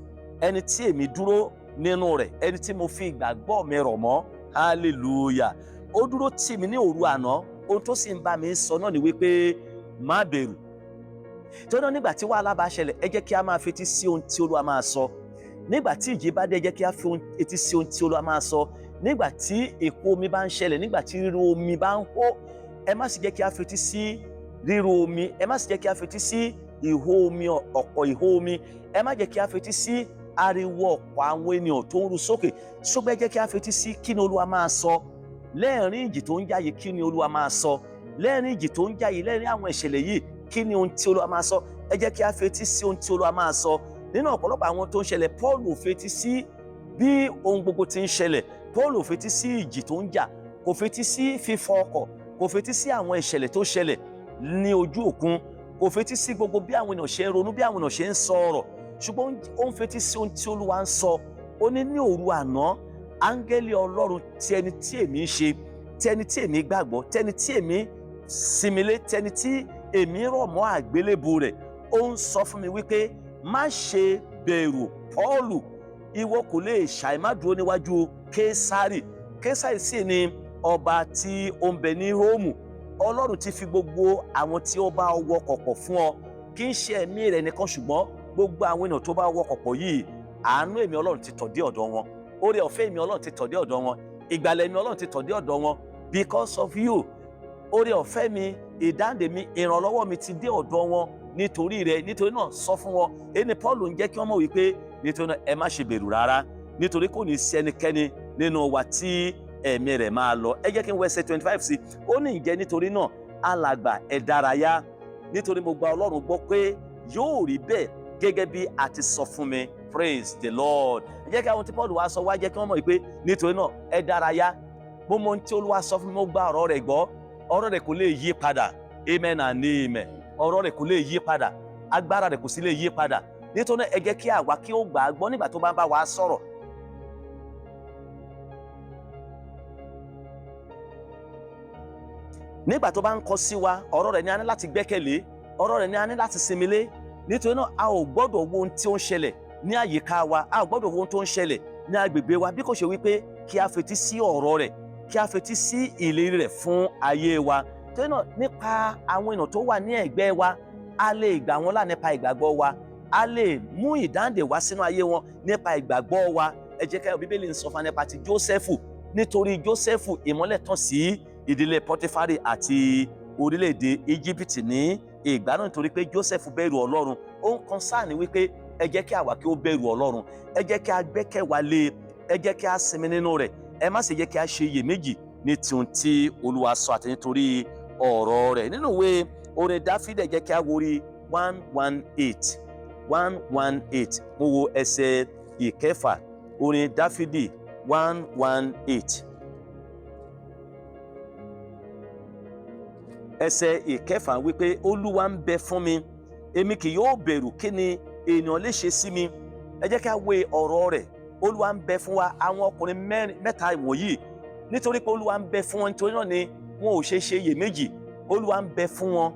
ẹni tí èmi dúró nínú rẹ̀, ẹni tí mo fi ìgbàgbọ́ mi rọ̀ mọ́. Hallelujah. Ó dúró tì mí ní òru àná. Ohun tó sì ń bá mi sọ náà ni wípé má bẹ̀rù. Tó náà, nígbà tí wàhálà bá ṣẹlẹ̀, ẹ jẹ́ kí a máa fetí sí ohun tí Olúwa máa sọ. Nígbà tí ìjì bá dé, ẹ jẹ́ kí a fi etí sí ohun tí Olúwa máa sọ. Nígbà tí èkó omi bá ń ṣẹlẹ̀, nígbà tí ríru omi bá ń hó, ẹ má sì jẹ́ kí a fetí sí ríru omi, ẹ má sì jẹ́ kí a fetí sí ìhó omi, ọ̀pọ̀ ìhó omi. Ẹ má jẹ́ kí a fetí sí ariwo ọ̀pọ̀ àwọn ènìyàn tó ń ru sókè, ṣùgbọ́n ẹ jẹ́ kí a fetí sí kí ni Olúwa máa sọ lẹ́ẹ̀rín ìjì tó ń jáyé. Kí ni Olúwa máa sọ lẹ́ẹ̀rín ìjì tó ń jáyé, lẹ́ẹ̀rín àwọn ìṣẹ̀lẹ̀ yìí? Kí ni ohun tí Olúwa máa sọ? Ẹ jẹ́ kí a fetí sí ohun tí Olúwa máa sọ nínú ọ̀pọ̀lọpọ̀ àwọn tó ń ṣẹlẹ̀. Paul ò fetí sí bí ohun gbogbo ti ń ṣẹlẹ̀. Paul ò fetí sí ìjì tó ń jà, kò fetí sí fífọ́ ọkọ̀, kò fetí sí àwọn ìṣẹ̀lẹ̀ tó ṣẹlẹ̀ ní ojú òkun, kò fetí sí gbogbo bí àwọn ènìyàn ṣe ń ronú, bí àwọn ènìyàn ṣe ń sọ ọ̀rọ̀, ṣùgbọ́n ó ń fetí sí ohun tí Olúwa ń sọ. Ó ní ní òru àná, áńgẹ́lì Ọlọ́run tí ẹni tí èmi ń ṣe, tí ẹni tí èmi gbàgbọ́, tí ẹni tí èmi sinmilé, tí ẹni tí èmi rọ̀ mọ́ àgbélébù rẹ̀, ó ń sọ fún mi wípé má ṣe bẹ̀rù, Pọ́ọ̀lù, ìwọ kò lè ṣàì má dúró níwájú Késárì. Késárì sì ni ọba tí ó ń bẹ ní Róòmù. Ọlọ́run ti fi gbogbo àwọn tí ó bá wọkọ̀ pọ̀ fún ọ, kì í ṣe ẹ̀mí rẹ̀ nìkan, ṣùgbọ́n gbogbo àwọn ènìyàn tó bá wọkọ̀ pọ̀ yìí, àánú èmi Ọlọ́run ti tọ̀ dé ọ̀dọ̀ wọn, oore ọ̀fẹ́ èmi Ọlọ́run ti tọ̀ dé ọ̀dọ̀ wọn, ìgbàlẹ̀ èmi Ọlọ́run ti tọ̀ dé ọ̀dọ̀ wọn. Because of you, oore ọ̀fẹ́ mi, ìdáǹdè mi, ìrànlọ́wọ́ mi ti dé ọ̀dọ̀ wọn nítorí rẹ. Nítorí náà, sọ fún wọn. Ẹni Paul ń jẹ́ kí wọ́n mọ̀ wípé nítorí náà, ẹ má ṣe bẹ̀rù rárá, nítorí kò ní sí ẹnikẹ́ni nínú wa tí ẹ̀mí rẹ̀ máa lọ. Ẹ jẹ́ kí n wọ ẹsẹ̀ 25 sí. Ó ní, "Ǹjẹ́ nítorí náà, alàgbà, ẹ dárayá, nítorí mo gba Ọlọ́run gbọ́ pé yóò rí bẹ́ẹ̀ gẹ́gẹ́ bí a ti sọ fún mi." Praise the Lord. Ẹ jẹ́ kí àwọn tí Paul wá sọ wá jẹ́ kí wọ́n mọ̀ wípé nítorí náà, ẹ dárayá, mo mọ ohun tí Olúwa sọ fún mi, mo gba ọ̀rọ̀ rẹ̀ gbọ́, ọ̀rọ̀ rẹ̀ kò lè yí padà. Amen and amen. Ọ̀rọ̀ rẹ̀ kò lè yí padà, agbára rẹ̀ kò sì lè yí padà. Nítorí náà, ẹ jẹ́ kí àwa kí ó gbà á gbọ́ nígbà tó bá ń bá wa sọ̀rọ̀. Nígbà tó bá ń kọ sí wa, ọ̀rọ̀ rẹ̀ ni a ní láti gbẹ́kẹ̀lé, ọ̀rọ̀ rẹ̀ ni a ní láti sinmi lé. Nítorí náà, a ò gbọ́dọ̀ wo ohun tí ó ń ṣẹlẹ̀ ní àyíká wa, a ò gbọ́dọ̀ wo ohun tó ń ṣẹlẹ̀ ní agbègbè wa, bí kò ṣe wípé kí a fetí sí ọ̀rọ̀ rẹ̀, kí a fetí sí ìlérí rẹ̀ fún ayé wa. Torí náà, nípa àwọn èèyàn tó wà ní ẹ̀gbẹ́ wa, A lè gbà wọ́n là nípa ìgbàgbọ́ wa. A lè mú ìdáǹdè wá sínú ayé wọn nípa ìgbàgbọ́ wa. Ẹ jẹ́ ká Bíbélì ń sọ fún wa nípa ti Jósẹ́fù. Nítorí Jósẹ́fù, ìmọ́lẹ̀ tàn sí ìdílé Pọtifárì àti orílẹ̀-èdè Íjíbítì ní ìgbà náà, nítorí pé Jósẹ́fù bẹ̀rù Ọlọ́run. Ó ń kan sáà ní wípé ẹ jẹ́ kí àwa kí ó bẹ̀rù Ọlọ́run, ẹ jẹ́ kí a gbẹ́kẹ̀ wa lé e, ẹ jẹ́ kí a sinmi nínú rẹ̀, ẹ má sì jẹ́ kí a ṣe iyèméjì ní tihun tí Olúwa sọ àti nítorí ọ̀rọ̀ rẹ̀. Nínú ìwé orin Dáfídì, ẹ jẹ́ kí a wo orí 118, 118. Mo wo ẹsẹ̀ 6, orin Dáfídì 118, ẹsẹ̀ 6 wípé Olúwa ń bẹ fún mi, èmi kì yóò bẹ̀rù, kí ni ènìyàn lè ṣe sí mi? Ẹ jẹ́ kí a wo ọ̀rọ̀ rẹ̀. Olúwa ń bẹ fún wa. Àwọn ọkùnrin mẹ́ta wọ̀nyí, nítorí pé Olúwa ń bẹ fún wọn, nítorí náà ni wọn ò ṣe ṣe iyèméjì. Olúwa ń bẹ fún wọn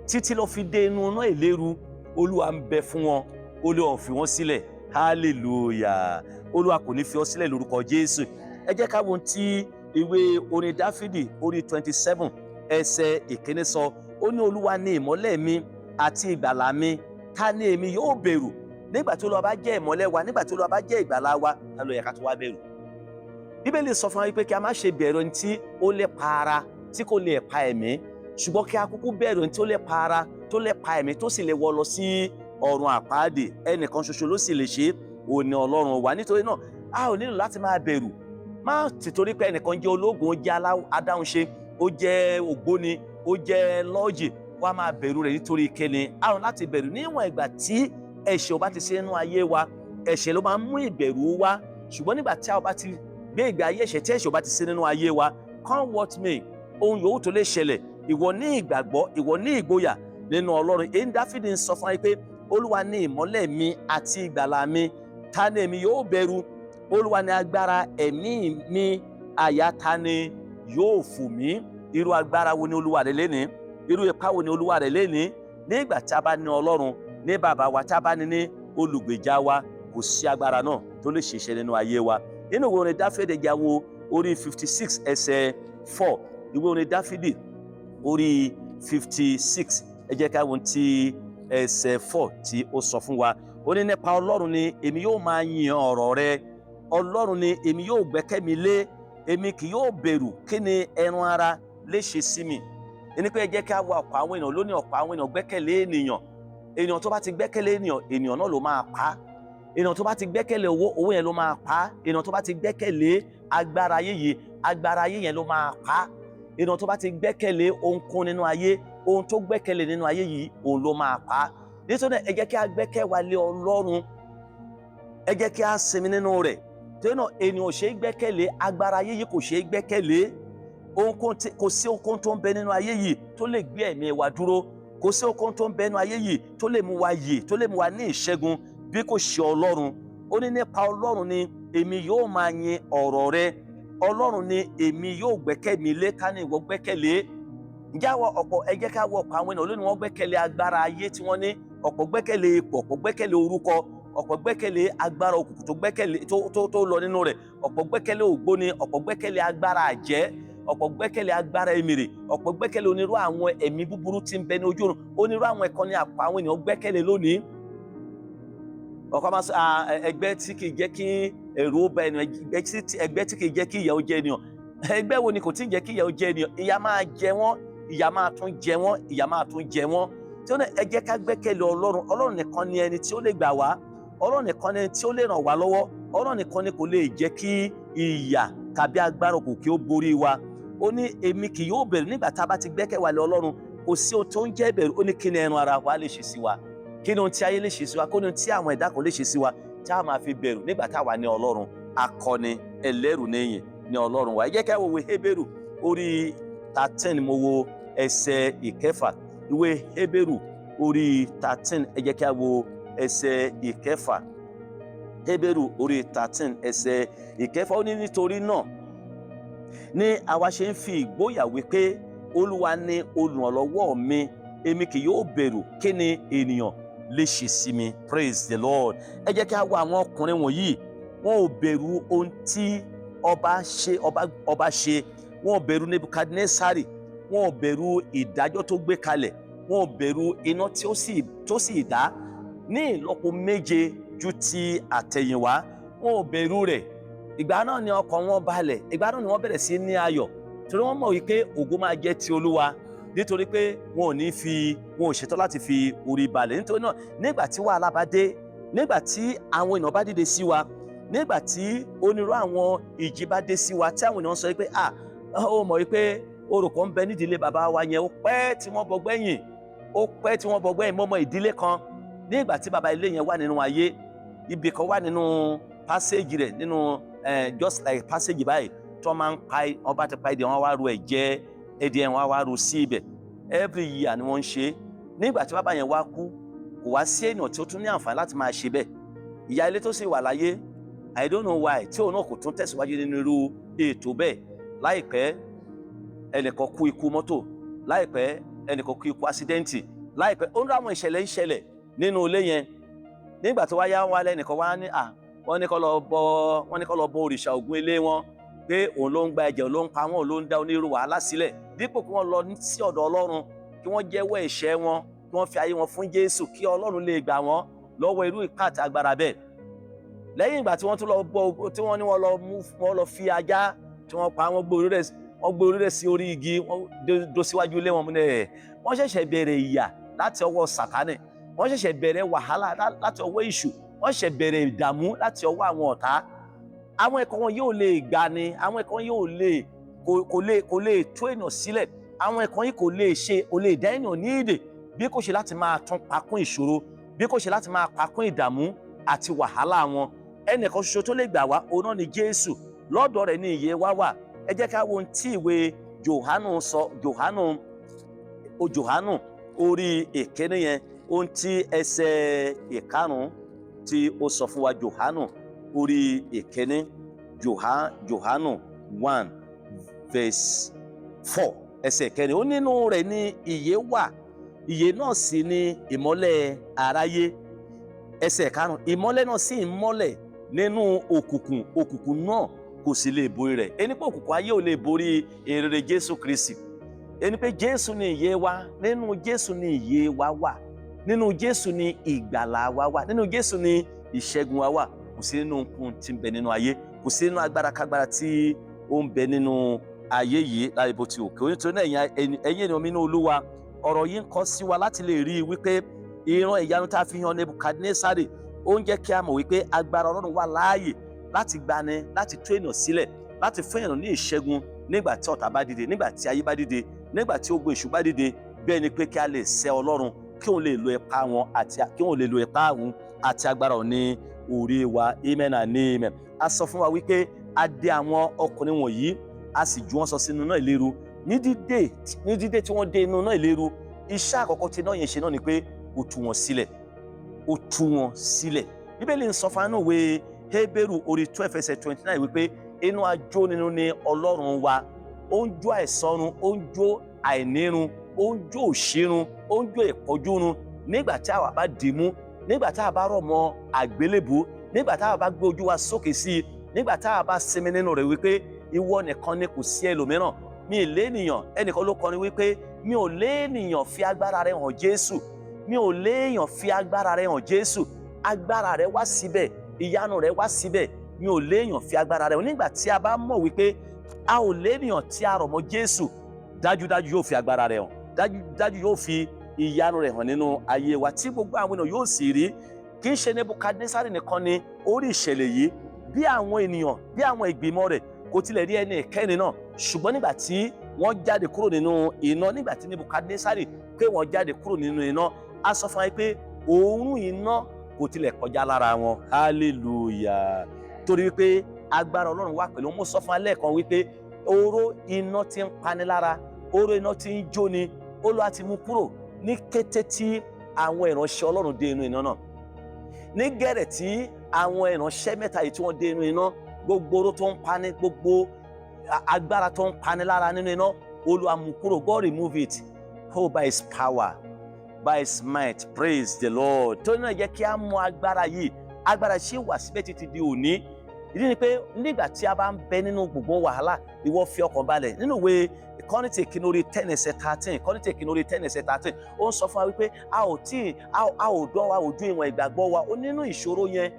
títí lọ fi dé inú iná ìléru. Olúwa ń bẹ fún wọn, Olúwa ò fi wọn sílẹ̀. Hallelujah! Olúwa kò ní fi ọ sílẹ̀ lórúkọ Jésù. Ẹ jẹ́ ká wo ohun tí ìwé orin Dáfídì orí 27 ẹsẹ̀ 1 sọ. Ó ní Olúwa ni ìmọ́lẹ̀ mi àti ìgbàlà mi, ta ni èmi yóò bẹ̀rù? Nígbà tí Olúwa bá jẹ́ ìmọ́lẹ̀ wa, nígbà tí Olúwa bá jẹ́ ìgbàlà wa, ta ló yẹ ká tó wá bẹ̀rù? Bíbélì sọ fún wa pé kí a má ṣe bẹ̀rù ẹni tí ó lè pa ara tí kò lè pa ẹ̀mí, ṣùgbọ́n kí a kúkú bẹ̀rù ẹni tí ó lè pa ara, tó lè pa ẹ̀mí, tó sì lè wọ́ lọ sí ọ̀run àpáàdì. Ẹnìkan ṣoṣo ló sì lè ṣe, òun ni Ọlọ́run wa. Nítorí náà a ò nílò láti máa bẹ̀rù. Má tìtorí pé ẹnìkan jẹ́ ológun, ó jẹ́ adáhunṣe, ó jẹ́ ògbóni, ó jẹ́ lọ́ọ̀jì, wá máa bẹ̀rù rẹ̀ nítorí kíni? A ò láti bẹ̀rù. Níwọ̀n ìgbà tí ẹ̀ṣẹ̀ ò bá ti sí nínú ayé wa, ẹ̀ṣẹ̀ ló máa ń mú ìbẹ̀rù wá. Ṣùgbọ́n nígbà tí a ò bá ti gbé ìgbé ayé ẹ̀ṣẹ̀, tí ẹ̀ṣẹ̀ ò bá ti sí nínú ayé wa, come what may, ohun yòówù tó lè ṣẹlẹ̀, ìwọ ní ìgbàgbọ́, ìwọ ní ìgboyà nínú Ọlọ́run. Èyí Dáfídì ń sọ fún wa pé Olúwa ní ìmọ́lẹ̀ mi àti ìgbàlà mi, ta ni èmi yóò bẹ̀rù? Olúwa ní agbára ẹ̀mí mi, àyà ta ni yóò fò mí? Irú agbára wo ni Olúwa rẹ̀ lénìí? Irú ipá wo ni Olúwa rẹ̀ lénìí? Nígbà tí a bá ní Ọlọ́run ní bàbá wa, tí a bá ní ní olùgbèjà wa, kò sí agbára náà tó lè ṣiṣẹ́ nínú ayé wa. Nínú ìwé orin Dáfídì, jẹ́ wo orí 56 ẹsẹ̀ 4. Ìwé orin Dáfídì orí 56, ẹ jẹ́ ká wo ti ẹsẹ̀ 4 tí ó sọ fún wa. Ó ní nípa Ọlọ́run ni èmi yóò máa yin ọ̀rọ̀ rẹ, Ọlọ́run ni èmi yóò gbẹ́kẹ̀ mi lé, èmi kì yóò bẹ̀rù, kí ni ẹran ara lè ṣe sí mi? Ẹni pé ẹ jẹ́ ká wo ọ̀pọ̀ àwọn èèyàn lónìí, ọ̀pọ̀ àwọn èèyàn gbẹ́kẹ̀lé ènìyàn. Ènìyàn tó bá ti gbẹ́kẹ̀lé ènìyàn, ènìyàn náà ló máa pa á. Ènìyàn tó bá ti gbẹ́kẹ̀lé owó, owó yẹn ló máa pa á. Ènìyàn tó bá ti gbẹ́kẹ̀lé agbára ayé yìí, agbára ayé yẹn ló máa pa á. Ènìyàn tó bá ti gbẹ́kẹ̀lé ohunkóhun nínú ayé, ohun tó gbẹ́kẹ̀lé nínú ayé yìí, òun ló máa pa á. Nítorí náà ẹ jẹ́ kí a gbẹ́kẹ̀ wa lé Ọlọ́run, ẹ jẹ́ kí a sinmi nínú rẹ̀. Torí náà ènìyàn ò ṣe é gbẹ́kẹ̀lé, agbára ayé yìí kò ṣe é gbẹ́kẹ̀lé. Kò sí ohunkóhun tó ń bẹ nínú ayé yìí tó lè gbé ẹ̀mí wa dúró. Kò sí ohunkóhun tó ń bẹ nínú ayé yìí tó lè mú wa yè, tó lè mú wa ní ìṣẹ́gun bí kò ṣe Ọlọ́run. Ó ní nípa Ọlọ́run ni èmi yóò máa yin ọ̀rọ̀ rẹ, Ọlọ́run ni èmi yóò gbẹ́kẹ̀ mi lé. Ká ní ìwọ gbẹ́kẹ̀lé? Ǹjẹ́ àwọn ọ̀pọ̀, ẹ jẹ́ ká wọ ọ̀pọ̀ àwọn ènìyàn lónìí, wọ́n gbẹ́kẹ̀lé agbára ayé tí wọ́n ní, ọ̀pọ̀ gbẹ́kẹ̀lé ipò, ọ̀pọ̀ gbẹ́kẹ̀lé orúkọ, ọ̀pọ̀ gbẹ́kẹ̀lé agbára òkùnkùn tó gbẹ́kẹ̀lé tó lọ nínú rẹ̀, ọ̀pọ̀ gbẹ́kẹ̀lé ògbóni, ọ̀pọ̀ gbẹ́kẹ̀lé agbára àjẹ́, ọ̀pọ̀ gbẹ́kẹ̀lé agbára èmìrè, ọ̀pọ̀ gbẹ́kẹ̀lé onírú àwọn ẹ̀mí búburú tí ń bẹ ní ojú ọ̀run. Onírú àwọn ẹ̀kọ́ ni àpò àwọn ènìyàn gbẹ́kẹ̀lé lónìí. Ọ̀pọ̀ máa sọ ẹgbẹ́ tí kì í jẹ́ kí ẹ̀rù ó bá ènìyàn, ẹgbẹ́ tí kì í jẹ́ kí ìyà ó jẹ ènìyàn. Ẹgbẹ́ wo ni kò tí ì jẹ́ kí ìyà ó jẹ ènìyàn? Ìyà máa jẹ wọ́n, ìyà máa tún jẹ wọ́n, ìyà máa tún jẹ wọ́n. Tí ó ní ẹ jẹ́ ká gbẹ́kẹ̀lé Ọlọ́run. Ọlọ́run nìkan ni ẹni tí ó lè gbà wá, Ọlọ́run nìkan ni ẹni tí ó lè ràn wá lọ́wọ́, Ọlọ́run nìkan ni kò lè jẹ́ kí ìyà tàbí agbára òkùnkùn kí ó borí wa. Ó ní èmi kì yóò bẹ̀rù. Nígbà tá a bá ti gbẹ́kẹ̀ wa lé Ọlọ́run, kò sí ohun tó ń jẹ́ ìbẹ̀rù. Ó ní kí ni ẹran ara wa lè ṣe sí wa? Kí ni ohun tí ayé lè ṣe sí wa? Kí ni ohun tí àwọn ẹ̀dá kan lè ṣe sí wa tí a máa fi bẹ̀rù nígbà tá a wà ní Ọlọ́run? Akọni ẹlẹ́rù níyìn ní Ọlọ́run wa. Ẹ jẹ́ ká wo ìwé Hébérù orí 13, mo wo ẹsẹ̀ 6. Ìwé Hébérù orí 13, ẹ jẹ́ ká wo ẹsẹ̀ 6. Hébérù orí 13 ẹsẹ̀ 6, ó ní nítorí náà ní àwa ṣe ń fi ìgboyà wípé Olúwa ni olùrànlọ́wọ́ mi, èmi kì yóò bẹ̀rù, kí ni ènìyàn lè ṣe sí mi? Praise the Lord. Ẹ jẹ́ kí a wo àwọn ọkùnrin wọ̀nyí, wọn ò bẹ̀rù ohun tí ọba ṣe, ọba ṣe. Wọn ò bẹ̀rù Nebukadnesari, wọn ò bẹ̀rù ìdájọ́ tó gbé kalẹ̀, Wọn ò bẹ̀rù iná tí ó sì tó sì dá ní ìlọ́po méje ju ti àtẹ̀yìnwá. Wọn ò bẹ̀rù rẹ̀. Ìgbà náà ni ọkàn wọn balẹ̀. Ìgbà náà ni wọ́n bẹ̀rẹ̀ sí ní ayọ̀, torí wọ́n mọ̀ wípé ògo máa jẹ́ ti Olúwa, nítorí pé wọn ò ní fi wọn ò ṣetán láti fi orí balẹ̀. Nítorí náà, nígbà tí wàhálà bá dé, nígbà tí àwọn èèyàn bá dìde sí wa, nígbà tí onírú àwọn ìjì bá dé sí wa, tí àwọn èèyàn sọ pé, "Ah, ó mọ̀ wípé orò kan ń bẹ nídìílé bàbá wa yẹn, ó pẹ́ tí wọ́n bọgbẹ́yìn, ó pẹ́ tí wọ́n bọgbẹ́yìn." Mọ́mọ́ ìdílé kan, nígbà tí bàbá ilé yẹn wà nínú ayé, ibì kan wà nínú passage rẹ̀, nínú just like passage báyìí tí wọ́n máa ń pa. Wọ́n bá ti pa ẹdìẹ, wọ́n wá ru ẹ̀jẹ̀ ẹdìẹ, wọ́n wá ru sí ibẹ̀. Every year ni wọ́n ń ṣe. Nígbà tí bàbá yẹn wá kú, kò wá sí èèyàn tí ó tún ní àǹfààní láti máa ṣe bẹ́ẹ̀. Ìyá ilé tó sì wà láyé, I don't know why tí òun náà kò tún tẹ̀síwájú nínú irú ètò bẹ́ẹ̀. Láìpẹ́, ẹnìkan kú ikú mọ́tò. Láìpẹ́, ẹnìkan kú ikú accident. Láìpẹ́, ó ń rá àwọn ìṣẹ̀lẹ̀ ń ṣẹlẹ̀ nínú ilé yẹn. Nígbà tó wá yá, wọn lẹ́nìkan wá ní à wọ́n ní kó lọ bọ òrìṣà Ògún ilé wọn, pé òun ló ń gba ẹ̀jẹ̀, òun ló ń pa wọ́n, òun ló ń dá onírú wàhálà sílẹ̀, dípò kí wọ́n lọ sí ọ̀dọ̀ Ọlọ́run, kí wọ́n jẹ́wọ́ ẹ̀ṣẹ̀ wọn, kí wọ́n fi ayé wọn fún Jésù, kí Ọlọ́run lè gbà wọ́n lọ́wọ́ irú ipá àti agbára bẹ́ẹ̀. Lẹ́yìn ìgbà tí wọ́n tún lọ bọ, tí wọ́n ní wọ́n lọ mú, wọ́n lọ fi ajá tí wọ́n pa, wọ́n gbé orí rẹ̀ sí orí igi, wọ́n dó síwájú ilé wọn. Ní ẹ̀ wọ́n ṣẹ̀ṣẹ̀ bẹ̀rẹ̀ ìyà láti ọwọ́ Sàtánì, wọ́n ṣẹ̀ṣẹ̀ bẹ̀rẹ̀ wàhálà láti ọwọ́ èṣù, wọ́n ṣẹ̀ṣẹ̀ bẹ̀rẹ̀ ìdààmú láti ọwọ́ àwọn ọ̀tá. Àwọn ẹ̀kọ́ wọn yóò lè gbà ni, àwọn ẹ̀kọ́ wọn yóò lè kò lè tú èèyàn sílẹ̀. Àwọn ẹ̀kọ́ yìí kò lè ṣe, kò lè dá èèyàn ní ìdè, bí kò ṣe láti máa tún pakún ìṣòro, bí kò ṣe láti máa pakún ìdààmú àti wàhálà wọn. Ẹnìkan ṣoṣo tó lè gbà wá, òun náà ni Jésù. Lọ́dọ̀ rẹ̀ ní ìyè wa wà. Ẹ jẹ́ ká wo ohun tí ìwé Jòhánù sọ. Jòhánù o, Jòhánù orí ìkíní yẹn, ohun tí ẹsẹ̀ 5 tí ó sọ fún wa. Jòhánù orí 1, Jòhánù 1 verse 4, ẹsẹ̀ 4. Ó nínú rẹ̀ ní ìyè wà, ìyè náà sì ni ìmọ́lẹ̀ aráyé. Ẹsẹ̀ 5, ìmọ́lẹ̀ náà sì ń mọ́lẹ̀ nínú òkùnkùn, òkùnkùn náà kò sì lè borí rẹ̀. Ẹni pé òkùnkùn ayé ò lè borí ìrere Jésù Kristi. Ẹni pé Jésù ni ìyè wa. Nínú Jésù ni ìyè wa wà, nínú Jésù ni ìgbàlà wa wà, nínú Jésù ni ìṣẹ́gun wa wà. Kò sí nínú nǹkan tí ń bẹ nínú ayé, kò sí nínú agbára kágbára tí ó ń bẹ nínú ayé yìí láì bó ti òkè. Nítorí náà, ẹ̀yin ènìyàn mi nínú Olúwa, ọ̀rọ̀ yìí ń kọ́ sí wa láti lè rí i wípé ìran ìyanu tá a fi hàn Nebukadnesari, ó ń jẹ́ kí a mọ̀ wípé agbára Ọlọ́run wà láàyè láti gbani, láti tú ènìyàn sílẹ̀, láti fún ènìyàn ní ìṣẹ́gun nígbà tí ọ̀tá bá dìde, nígbà tí ayé bá dìde, nígbà tí ogun èṣù bá dìde. Bẹ́ẹ̀ ni pé kí a lè sẹ́ Ọlọ́run, kí òun lè lo ipá wọn àti kí òun lè lo ipá òun àti agbára òun ní orí wa. Amen and amen. A sọ fún wa wípé a dè àwọn ọkùnrin wọ̀nyí, a sì ju wọn sọ sínú iná ìléru. Ní dídé tí wọ́n dé inú iná ìléru, iṣẹ́ àkọ́kọ́ tí iná yẹn ṣe náà ni pé ó tú wọn sílẹ̀, ó tú wọn sílẹ̀. Bíbélì ń sọ fún anú ìwé Hébérù orí 12 ẹsẹ̀ 29 wípé inú ajónirun ni Ọlọ́run wa. Ó ń jó àìsàn run, ó ń jó àìnírun, ó ń jó òṣìrun, ó ń jó ìpọ́jú run nígbà tí àwa bá dì mú, nígbà tí a bá rọ̀ mọ́ àgbélébùú, nígbà tí a bá gbé ojú wa sókè sí i, nígbà tí a bá sinmi nínú rẹ̀ wípé ìwọ nìkan ni, kò sí ẹlòmíràn, mi ì léènìyàn. Ẹnìkan ló kọrin wípé, "Mi ò léènìyàn, fi agbára rẹ hàn Jésù. Mi ò léèyàn, fi agbára rẹ hàn Jésù. Agbára rẹ wá síbẹ̀, ìyanu rẹ wá síbẹ̀. Mi ò léèyàn, fi agbára rẹ hàn." Nígbà tí a bá mọ̀ wípé a ò léèyàn, tí a rọ̀ mọ́ Jésù, dájúdájú yóò fi agbára rẹ hàn, dájúdájú yóò fi ìyanu rẹ̀ hàn nínú ayé wa, tí gbogbo àwọn ènìyàn yóò sì rí. Kì í ṣe Nebukadnesari nìkan ni ó rí ìṣẹ̀lẹ̀ yìí. Bí àwọn ènìyàn, bí àwọn ìgbìmọ̀ rẹ̀ kò tilẹ̀ rí ẹni ìkẹ́ni náà, ṣùgbọ́n nígbà tí wọ́n jáde kúrò nínú iná, nígbà tí Nebukadnesari pé wọ́n jáde kúrò nínú iná, a sọ fún wa pé òórùn iná kò tilẹ̀ kọjá lára wọn. Hallelujah! Torí wípé agbára Ọlọ́run wà pẹ̀lú. Mo sọ fún alẹ́ kan wípé oró iná tí ń pani lára, oró iná tí ń jóni, Olúwa ti mú kúrò ní kété tí àwọn ìránṣẹ́ Ọlọ́run dé inú iná náà. Ní gẹ̀rẹ̀ tí àwọn ìránṣẹ́ mẹ́ta yìí tí wọ́n dé inú iná, gbogbo oró tó ń pani, gbogbo agbára tó ń pani lára nínú iná, Olúwa mú kúrò. God remove it, oh, by his power, by his might. Praise the Lord. Torí náà, jẹ́ kí á mú agbára yìí. Agbára ṣì wà síbẹ̀ títí di òní. Ìdí ni pé nígbà tí a bá ń bẹ nínú gbogbo wàhálà, ìwọ fi ọkàn balẹ̀. Nínú ìwé Kọ́ríńtì kìíní orí 10 ẹsẹ̀ 13, Kọ́ríńtì kìíní orí 10 ẹsẹ̀ 13, ó ń sọ fún wa wípé a ò tí a ò dán wa ojú ìwọ̀n ìgbàgbọ́ wa. Ó nínú ìṣòro yẹn,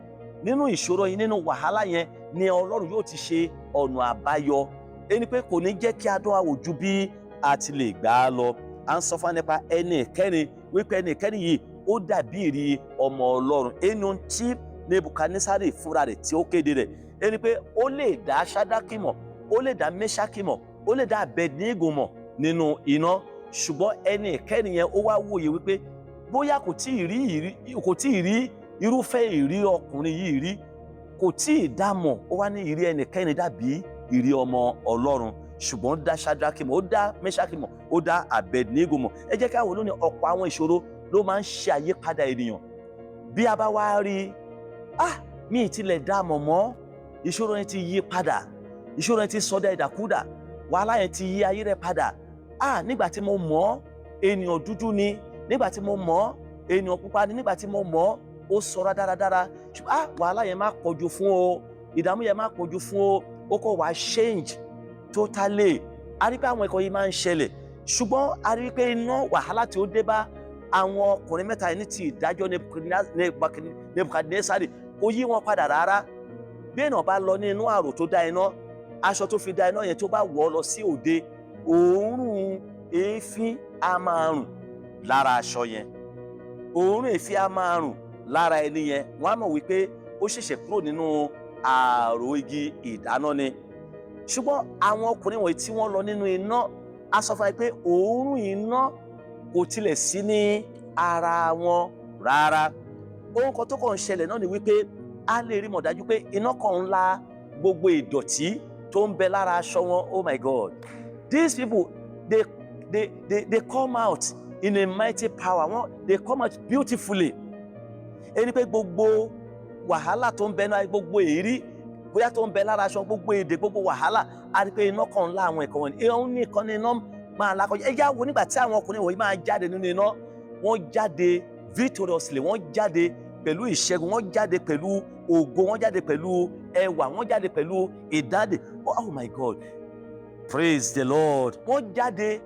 nínú ìṣòro yẹn, nínú wàhálà yẹn ni Ọlọ́run yóò ti ṣe ọ̀nà àbáyọ. Ẹni pé kò ní jẹ́ kí a dán wa wò ju bí a ti lè gbà á lọ. À ń sọ fún wa nípa ẹni ìkẹrin wípé ẹni ìkẹrin yìí, ó dàbí ìrí ọmọ Ọlọ́run. Ẹnu tí Nebukadnesari fúnra rẹ̀ tí ó kéde rẹ̀, ẹni pé ó lè dá Ṣádákì mọ̀, ó lè dá Mẹ́ṣákì mọ̀, ó lè dá Abednego mọ̀ nínú iná, ṣùgbọ́n ẹni ìkẹrin yẹn, ó wá wòye wípé bóyá kò tí ì rí irúfẹ́ ìrí ọkùnrin yìí rí, kò tí ì dá mọ̀. Ó wá ní ìrí ẹnìkẹ́ni dàbí ìrí ọmọ Ọlọ́run, ṣùgbọ́n ó dá Ṣádákì mọ̀, ó dá Mẹ́ṣákì mọ̀, ó dá Abednego mọ̀. Ẹ jẹ́ ká wò lónìí, ọ̀pọ̀ àwọn ìṣòro ló máa ń ṣe àyípadà ènìyàn. Bí a bá wá rí i, ah, mi ì tilẹ̀ dá mọ̀ mọ́, ìṣòro yẹn ti yí padà, ìṣòro yẹn ti sọdá ìdàkúdà, wàhálà yẹn ti yí ayé rẹ̀ padà. Ah, nígbà tí mo mọ̀, ènìyàn dúdú ni. Nígbà tí mo mọ̀, ènìyàn pupa ni. Nígbà tí mo mọ̀, ó sọra dáradára, ṣùgbọ́n ah, wàhálà yẹn má pọ̀jù fún o, ìdààmú yẹn má pọ̀jù fún o, ó kọ́ wá change totally. A rí pé àwọn ẹ̀kọ́ yìí máa ń ṣẹlẹ̀, ṣùgbọ́n a rí pé iná wàhálà tí ó dé bá àwọn ọkùnrin mẹ́ta yìí ní ti ìdájọ́ Nebukadnesari kò yí wọn padà rárá. Bí èèyàn bá lọ ní inú àrò tó dá iná, aṣọ tó fi dá iná yẹn, tó bá wọ̀ ọ́ lọ sí òde, òórùn èéfín á máa rùn lára aṣọ yẹn, òórùn èéfín á máa rùn lára ẹni yẹn. Wọ́n á mọ̀ wípé ó ṣẹ̀ṣẹ̀ kúrò nínú ààrò igi ìdáná ni. Ṣùgbọ́n àwọn ọkùnrin wọ̀nyí tí wọ́n lọ nínú iná, á sọ fún wa pé òórùn iná kò tilẹ̀ sí ní ara wọn rárá. Ohun kan tó kàn ń ṣẹlẹ̀ náà ni wípé a lè rí mọ̀ dájú pé iná kan ń la gbogbo ìdọ̀tí tó ń bẹ lára aṣọ wọn. Oh my God, these people, they come out in a mighty power. Wọn, they come out beautifully. Ẹni pé gbogbo wàhálà tó ń bẹ náà, gbogbo èérí bóyá tó ń bẹ lára aṣọ, gbogbo èdè, gbogbo wàhálà, a rí pé iná kan ń la àwọn ẹ̀kọ́ wọn. Ìhun nìkan ni iná máa lakọjá. Ẹ já wo nígbà tí àwọn ọkùnrin wọ̀nyí máa jáde nínú iná, wọ́n jáde victoriously, wọ́n jáde pẹ̀lú ìṣẹ́gun, wọ́n jáde pẹ̀lú ògo, wọ́n jáde pẹ̀lú ẹwà, wọ́n jáde pẹ̀lú ìdáǹdè. Oh my God, praise the Lord. Wọ́n jáde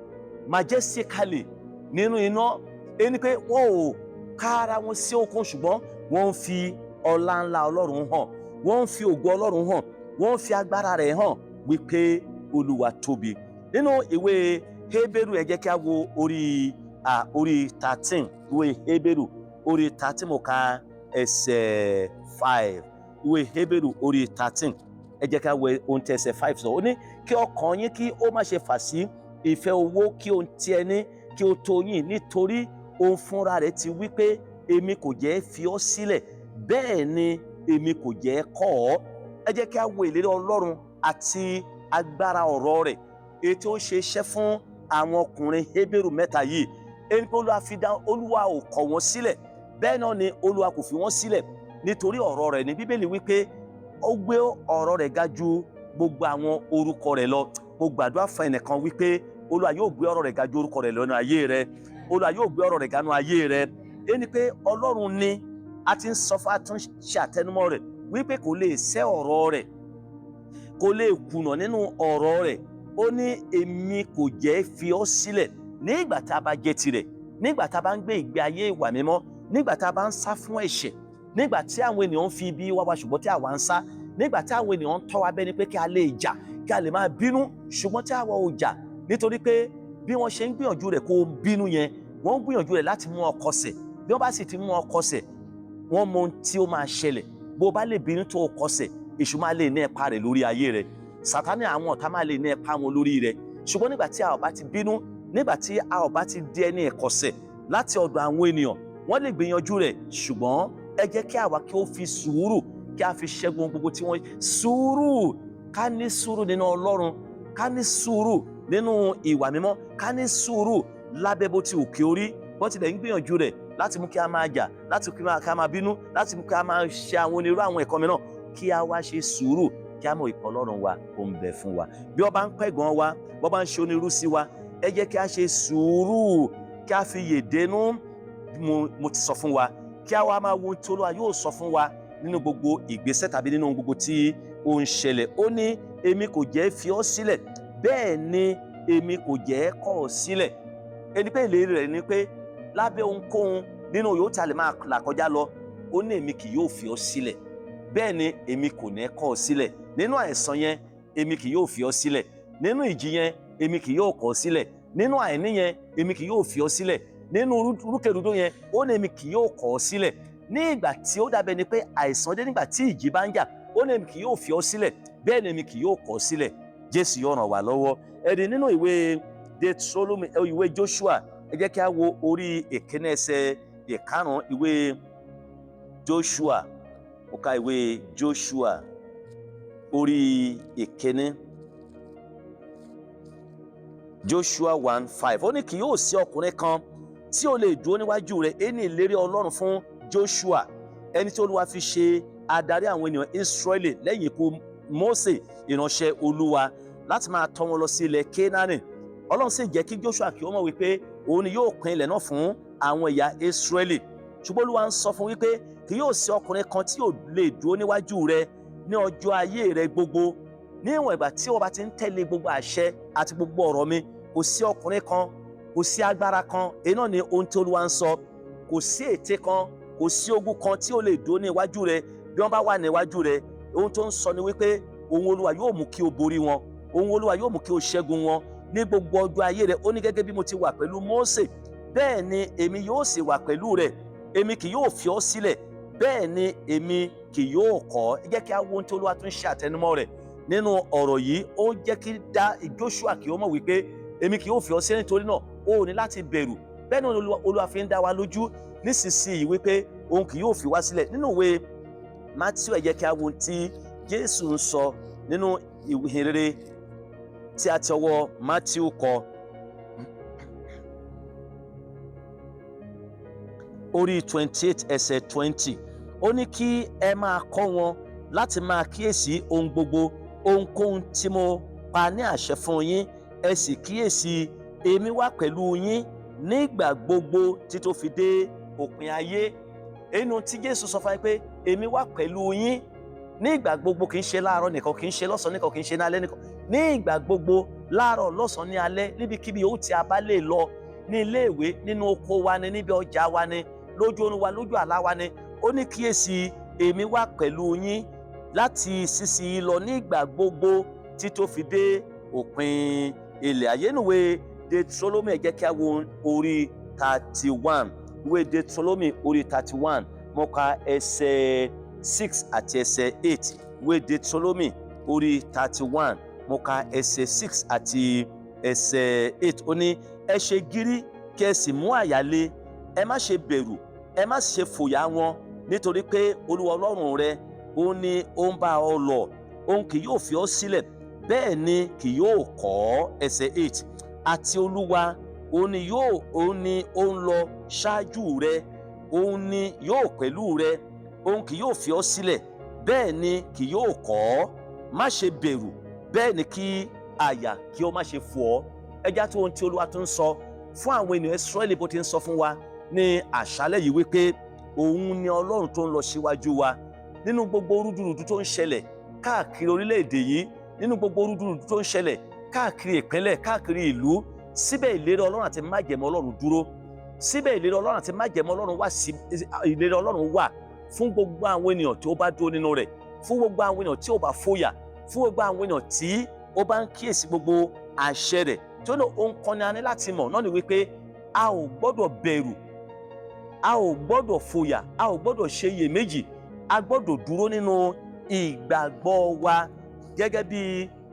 majestically nínú iná. Ẹni pé wọ́n ò ká ara wọn sí okun, ṣùgbọ́n wọ́n ń fi ọlá ńlá Ọlọ́run hàn, wọ́n ń fi ògo Ọlọ́run hàn, wọ́n ń fi agbára rẹ̀ hàn wípé Olúwa tóbi. Nínú ìwé Hébérù, ẹ jẹ́ kí a wo orí 13. Ìwé Hébérù orí 13, mo ka ẹsẹ̀ 5. Ìwé Hébérù orí 13, ẹ jẹ́ ká wo ohun tí ẹsẹ̀ 5 sọ. Ó ní kí ọkàn yín kí ó má ṣe fà sí ìfẹ́ owó, kí ohun tí ẹ ní kí ó tó yín, nítorí òun fúnra rẹ̀ ti wí pé, "Èmi kò jẹ́ fi ọ́ sílẹ̀, bẹ́ẹ̀ ni èmi kò jẹ́ kọ̀ ọ́." Ẹ jẹ́ kí a wo ìlérí Ọlọ́run àti agbára ọ̀rọ̀ rẹ̀, èyí tí ó ṣe iṣẹ́ fún àwọn ọkùnrin Hébérù mẹ́ta yìí. Ẹni pé Olúwa fi dá, Olúwa ò kọ̀ wọ́n sílẹ̀, bẹ́ẹ̀ náà ni Olúwa kò fi wọ́n sílẹ̀, nítorí ọ̀rọ̀ rẹ̀ ní. Bíbélì wípé ó gbé ọ̀rọ̀ rẹ̀ ga ju gbogbo àwọn orúkọ rẹ̀ lọ. Mo gbàdúrà fún ẹnìkan wípé Olúwa yóò gbé ọ̀rọ̀ rẹ̀ ga ju orúkọ rẹ̀ lọ nínú ayé rẹ̀. Olúwa yóò gbé ọ̀rọ̀ rẹ̀ ga nínú ayé rẹ̀. Ẹni pé Ọlọ́run ni a ti ń sọ fún, a tún ṣe àtẹnumọ́ rẹ̀ wípé kò lè sẹ́ ọ̀rọ̀ rẹ̀, kò lè kùnà nínú ọ̀rọ̀ rẹ̀. Ó ní, "Èmi kò jẹ́ fi ọ́ sílẹ̀." Nígbà tá a bá jẹ́ tirẹ̀, nígbà tá a bá ń gbé ìgbé ayé ìwà mímọ́, nígbà tá a bá ń sá fún ẹ̀ṣẹ̀, nígbà tí àwọn ènìyàn ń fi ibi wá wa ṣùgbọ́n tí àwa ń sá, nígbà tí àwọn ènìyàn ń tọ́ wa bẹ́ni pé kí a lè jà, kí a lè máa bínú, ṣùgbọ́n tí àwa ò jà, nítorí pé bí wọ́n ṣe ń gbìyànjú rẹ̀ kó o bínú yẹn, wọ́n ń gbìyànjú rẹ̀ láti mú ọ kọsẹ̀. Bí wọ́n bá sì ti mú ọ kọsẹ̀, wọ́n mọ ohun tí ó máa ṣẹlẹ̀. Bó o bá lè bínú tó o kọsẹ̀, èṣù máa lè ní ẹ̀pa rẹ̀ lórí ayé rẹ̀, Sàtánì, àwọn ọ̀tá máa lè ní ẹ̀pa wọn lórí rẹ̀. Ṣùgbọ́n nígbà tí a ò bá ti bínú, nígbà tí a ò bá ti di ẹni ẹ̀kọ̀sẹ̀ láti ọ̀dọ̀ àwọn ènìyàn, wọ́n lè gbìyànjú rẹ̀, ṣùgbọ́n ẹ jẹ́ kí àwa kí ó fi sùúrù kí a fi ṣẹ́gun gbogbo tí wọ́n. Sùúrù, ká ní sùúrù nínú Ọlọ́run, ká ní sùúrù nínú ìwà mímọ́, ká ní sùúrù lábẹ́ bó ti òkè orí bó tilẹ̀ ń gbìyànjú rẹ̀ láti mú kí a máa jà, láti mú kí a máa bínú, láti mú kí a máa ṣe àwọn onírú àwọn ẹ̀kọ́ mìíràn. Kí a wá ṣe sùúrù, kí a mọ̀ ìpọ̀ Ọlọ́run wa ó ń bẹ fún wa. Bí wọ́n bá ń pẹ̀gàn wa, bó bá ń ṣe onírú sí wa, ẹ jẹ́ kí a ṣe sùúrù, kí a fi yè dénú. Mo ti sọ fún wa kí a wá máa wo ohun tí Olúwa yóò sọ fún wa nínú gbogbo ìgbésẹ̀ tàbí nínú gbogbo tí ó ń ṣẹlẹ̀. Ó ní èmi kò jẹ́ fi ọ́ sílẹ̀, bẹ́ẹ̀ ni èmi kò jẹ́ kọ̀ ọ́ sílẹ̀. Ẹni pé ìlérí rẹ̀ ni pé lábẹ́ ohunkóhun nínú yòó tí a lè máa là kọjá lọ, ó ní èmi kì yóò fi ọ́ sílẹ̀, bẹ́ẹ̀ ni èmi kò ní kọ̀ ọ́ sílẹ̀. Nínú àìsàn yẹn, èmi kì yóò fi ọ́ sílẹ̀. Nínú ìjì yẹn, èmi kì yóò kọ̀ ọ́ sílẹ̀. Nínú àìní yẹn, èmi kì yóò fi ọ́ sílẹ̀. Nínú rúkèrúdò yẹn, ó ní èmi kì yóò kọ̀ ọ́ sílẹ̀. Ní ìgbà tí ó dàbẹ̀ ni pé àìsàn dé, nígbà tí ìjì bá ń jà, ó ní èmi kì yóò fi ọ́ sílẹ̀, bẹ́ẹ̀ ni èmi kì yóò kọ̀ ọ́ sílẹ̀. Jésù yóò ràn wá lọ́wọ́. Ẹ̀rí nínú ìwé Deuteronomy, ìwé Joshua, ẹ jẹ́ kí a wo orí ìkíní ẹsẹ̀ ìkarùn-ún. Ìwé Joshua, ó ka ìwé Joshua orí ìkíní, Joshua 1:5. Ó ní kì yóò sí ọkùnrin kan tí ó lè dúró níwájú rẹ̀. Ẹni ìlérí Ọlọ́run fún Joshua, ẹni tí Olúwa fi ṣe adarí àwọn ènìyàn Israẹli lẹ́yìn ikú Mósè ìránṣẹ́ Olúwa, láti máa tọ́ wọn lọ sí ilẹ̀ Kénáánì. Ọlọ́run sì jẹ́ kí Joshua kí ó mọ̀ wípé òun ni yóò pín ilẹ̀ náà fún àwọn ẹ̀yà Israẹli. Ṣùgbọ́n Olúwa ń sọ fún wípé kì yóò sí ọkùnrin kan tí yóò lè dúró níwájú rẹ ní ọjọ́ ayé rẹ gbogbo. Ní ìwọ̀n ìgbà tí o bá ti ń tẹ̀lé gbogbo àṣẹ àti gbogbo ọ̀rọ̀ mi, kò sí ọkùnrin kan, kò sí agbára kan. Èyí náà ni ohun tí Olúwa ń sọ. Kò sí ète kan, kò sí ogun kan tí ó lè dúró ní iwájú rẹ. Bí wọ́n bá wà níwájú rẹ, ohun tó ń sọ ni wípé òun Olúwa yóò mú kí o borí wọn, òun Olúwa yóò mú kí o ṣẹ́gun wọn ní gbogbo ọjọ́ ayé rẹ. Ó ní gẹ́gẹ́ bí mo ti wà pẹ̀lú Mósè, bẹ́ẹ̀ ni èmi yóò sì wà pẹ̀lú rẹ. Èmi kì yóò fi ọ́ sílẹ̀, bẹ́ẹ̀ ni èmi kì yóò kọ̀ ọ́. Ẹ jẹ́ kí a wo ohun tí Olúwa tún ṣe àtẹnumọ́ rẹ̀ nínú ọ̀rọ̀ yìí. Ó jẹ́ kí dá Joshua kí ó mọ̀ wípé èmi kì yóò fi ọ́ sílẹ̀, nítorí náà o ò ní láti bẹ̀rù. Bẹ́ẹ̀ náà Olúwa fi ń dá wa lójú nísinsìnyí wípé òun kì yóò fi wá sílẹ̀. Nínú ìwé Matthew, ẹ jẹ́ kí a wo ohun tí Jésù ń sọ nínú ìhìnrere tí a ti ọwọ́ Matthew kọ, orí 28 ẹsẹ̀ 20. Ó ní kí ẹ máa kọ́ wọn láti máa kíyèsí ohun gbogbo, ohunkóhun tí mo pa ní àṣẹ fún yín. Ẹ sì kíyèsí, èmi wà pẹ̀lú yín nígbà gbogbo tí tó fi dé òpin ayé. Inú tí Jésù sọ fún wa pé èmi wà pẹ̀lú yín ní ìgbà gbogbo, kì í ṣe láàárọ̀ nìkan, kì í ṣe lọ́sàn-án nìkan, kì í ṣe ní alẹ́ nìkan, ní ìgbà gbogbo, láàárọ̀, lọ́sàn-án, ní alẹ́, níbikíbi yòówù tí a bá lè lọ, ní iléèwé, nínú oko wa ni, níbi ọjà wa ni, lójú oorun wa, lójú àlá wa ni. Ó ní kíyèsí, èmi wà pẹ̀lú yín láti ìsinsìnyí lọ ní ìgbà gbogbo tí tó fi dé òpin ilẹ̀ ayé. Nùwé Deuteronomy, ẹ jẹ́ kí a wo orí 31. Ìwé Deuteronomy orí 31, mo ka ẹsẹ̀ 6 àti ẹsẹ̀ 8. Ìwé Deuteronomy orí 31, mo ka ẹsẹ̀ 6 àti ẹsẹ̀ 8. Ó ní ẹ ṣe gírí, kí ẹ sì mú àyà le. Ẹ má ṣe bẹ̀rù, ẹ má ṣe fòyà wọn, nítorí pé Olúwa Ọlọ́run rẹ, ó ní ó ń bá ọ lọ. Òun kì yóò fi ọ́ sílẹ̀, bẹ́ẹ̀ ni kì yóò kọ̀ ọ́. Ẹsẹ̀ 8: àti Olúwa, òun ni yóò, òun ni ó ń lọ ṣáájú rẹ, òun ni yóò pẹ̀lú rẹ. Òun kì yóò fi ọ́ sílẹ̀, bẹ́ẹ̀ ni kì yóò kọ̀ ọ́. Má ṣe bẹ̀rù, bẹ́ẹ̀ ni kí àyà kí ó má ṣe fò ọ́. Ẹjá tó ohun tí Olúwa tún ń sọ fún àwọn ènìyàn Ísírẹ́lì, bó ti ń sọ fún wa ní àṣálẹ́ yìí wípé òun ni Ọlọ́run tó ń lọ síwájú wa nínú gbogbo rúdurùdu tó ń ṣẹlẹ̀ káàkiri orílẹ̀-èdè yìí, nínú gbogbo rúdurùdu tó ń ṣẹlẹ̀ káàkiri ìpínlẹ̀, káàkiri ìlú. Síbẹ̀ ìlérí Ọlọ́run àti májẹ̀mú Ọlọ́run dúró síbẹ̀. Ìlérí Ọlọ́run àti májẹ̀mú Ọlọ́run wà sí, ìlérí Ọlọ́run wà fún gbogbo àwọn ènìyàn tí ó bá dúró nínú rẹ̀, fún gbogbo àwọn ènìyàn tí ó bá fòyà, fún gbogbo àwọn ènìyàn tí ó bá ń kíyèsí gbogbo àṣẹ rẹ̀. Tí ó ní ohun kan ní a ní láti mọ̀ náà ni wípé a ò gbọ́dọ̀ bẹ̀rù, a ò gbọ́dọ̀ fòyà, a ò gbọ́dọ̀ ṣe iyèméjì. A gbọ́dọ̀ dúró nínú ìgbàgbọ́ wa, gẹ́gẹ́ bí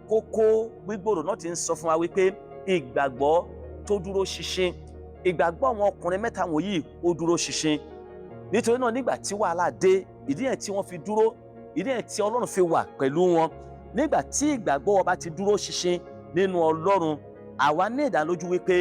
kókó gbígbòrò náà ti ń sọ fún wa wípé ìgbàgbọ́ tó dúró ṣinṣin. Ìgbàgbọ́ àwọn ọkùnrin mẹ́ta wọ̀nyí, ó dúró ṣinṣin. Nítorí náà, nígbà tí wàhálà dé, ìdí yẹn tí wọ́n fi dúró, ìdí yẹn tí Ọlọ́run fi wà pẹ̀lú wọn. Nígbà tí ìgbàgbọ́ wa bá ti dúró ṣinṣin nínú Ọlọ́run, àwa ní ìdánilójú wípé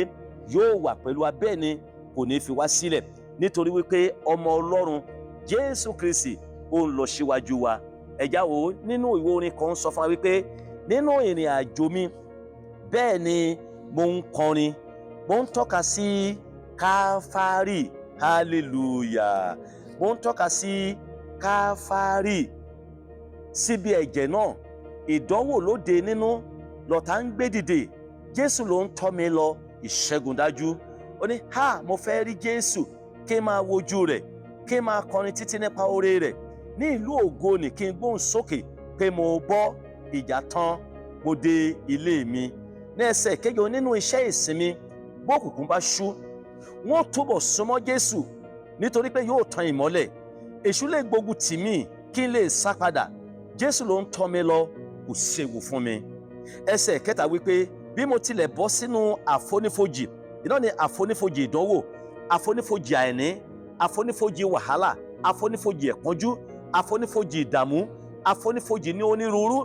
yóò wà pẹ̀lú wa, bẹ́ẹ̀ ni kò ní fi wá sílẹ̀, nítorí wípé ọmọ Ọlọ́run Jésù Kristi, ó ń lọ síwájú wa. Ẹ̀já wo nínú ìwé orin kan sọ fún wa wípé nínú ìrìn àjò mi, bẹ́ẹ̀ ni mo ń kọrin, mo ń tọ́ka sí Káfárì, hallelujah, mo ń tọ́ka sí Káfárì. Síbi ẹ̀jẹ̀ náà. Ìdánwò lóde nínú lọ̀tá ń gbé dìde, Jésù ló ń tọ́ mi lọ, ìṣẹ́gun dájú. Ó ní ha, mo fẹ́ rí Jésù, kí n máa wojú rẹ̀, kí n máa kọrin títí nípa oore rẹ̀ ní ìlú ògo ni, kí n gbóhùn sókè pé mo bọ́ ìjà tán, mo dé ilé mi. Ní ẹsẹ̀ keje, nínú iṣẹ́ ìsinmi, bókùnkùn bá ṣú, wọ́n túbọ̀ súnmọ́ Jésù nítorí pé yóò tan ìmọ́lẹ̀. Èṣù lè gbógun tì mí, kí n lè sá padà. Jésù ló ń tọ́ mi lọ, kò séwu fún mi. Ẹsẹ̀ kẹta wípé bí mo tilẹ̀ bọ́ sínú àfonífojì iná ni, àfonífojì ìdánwò, àfonífojì àìní, àfonífojì wàhálà, àfonífojì ẹ̀pọ́njú, àfonífojì ìdààmú, àfonífojì ní onírúurú,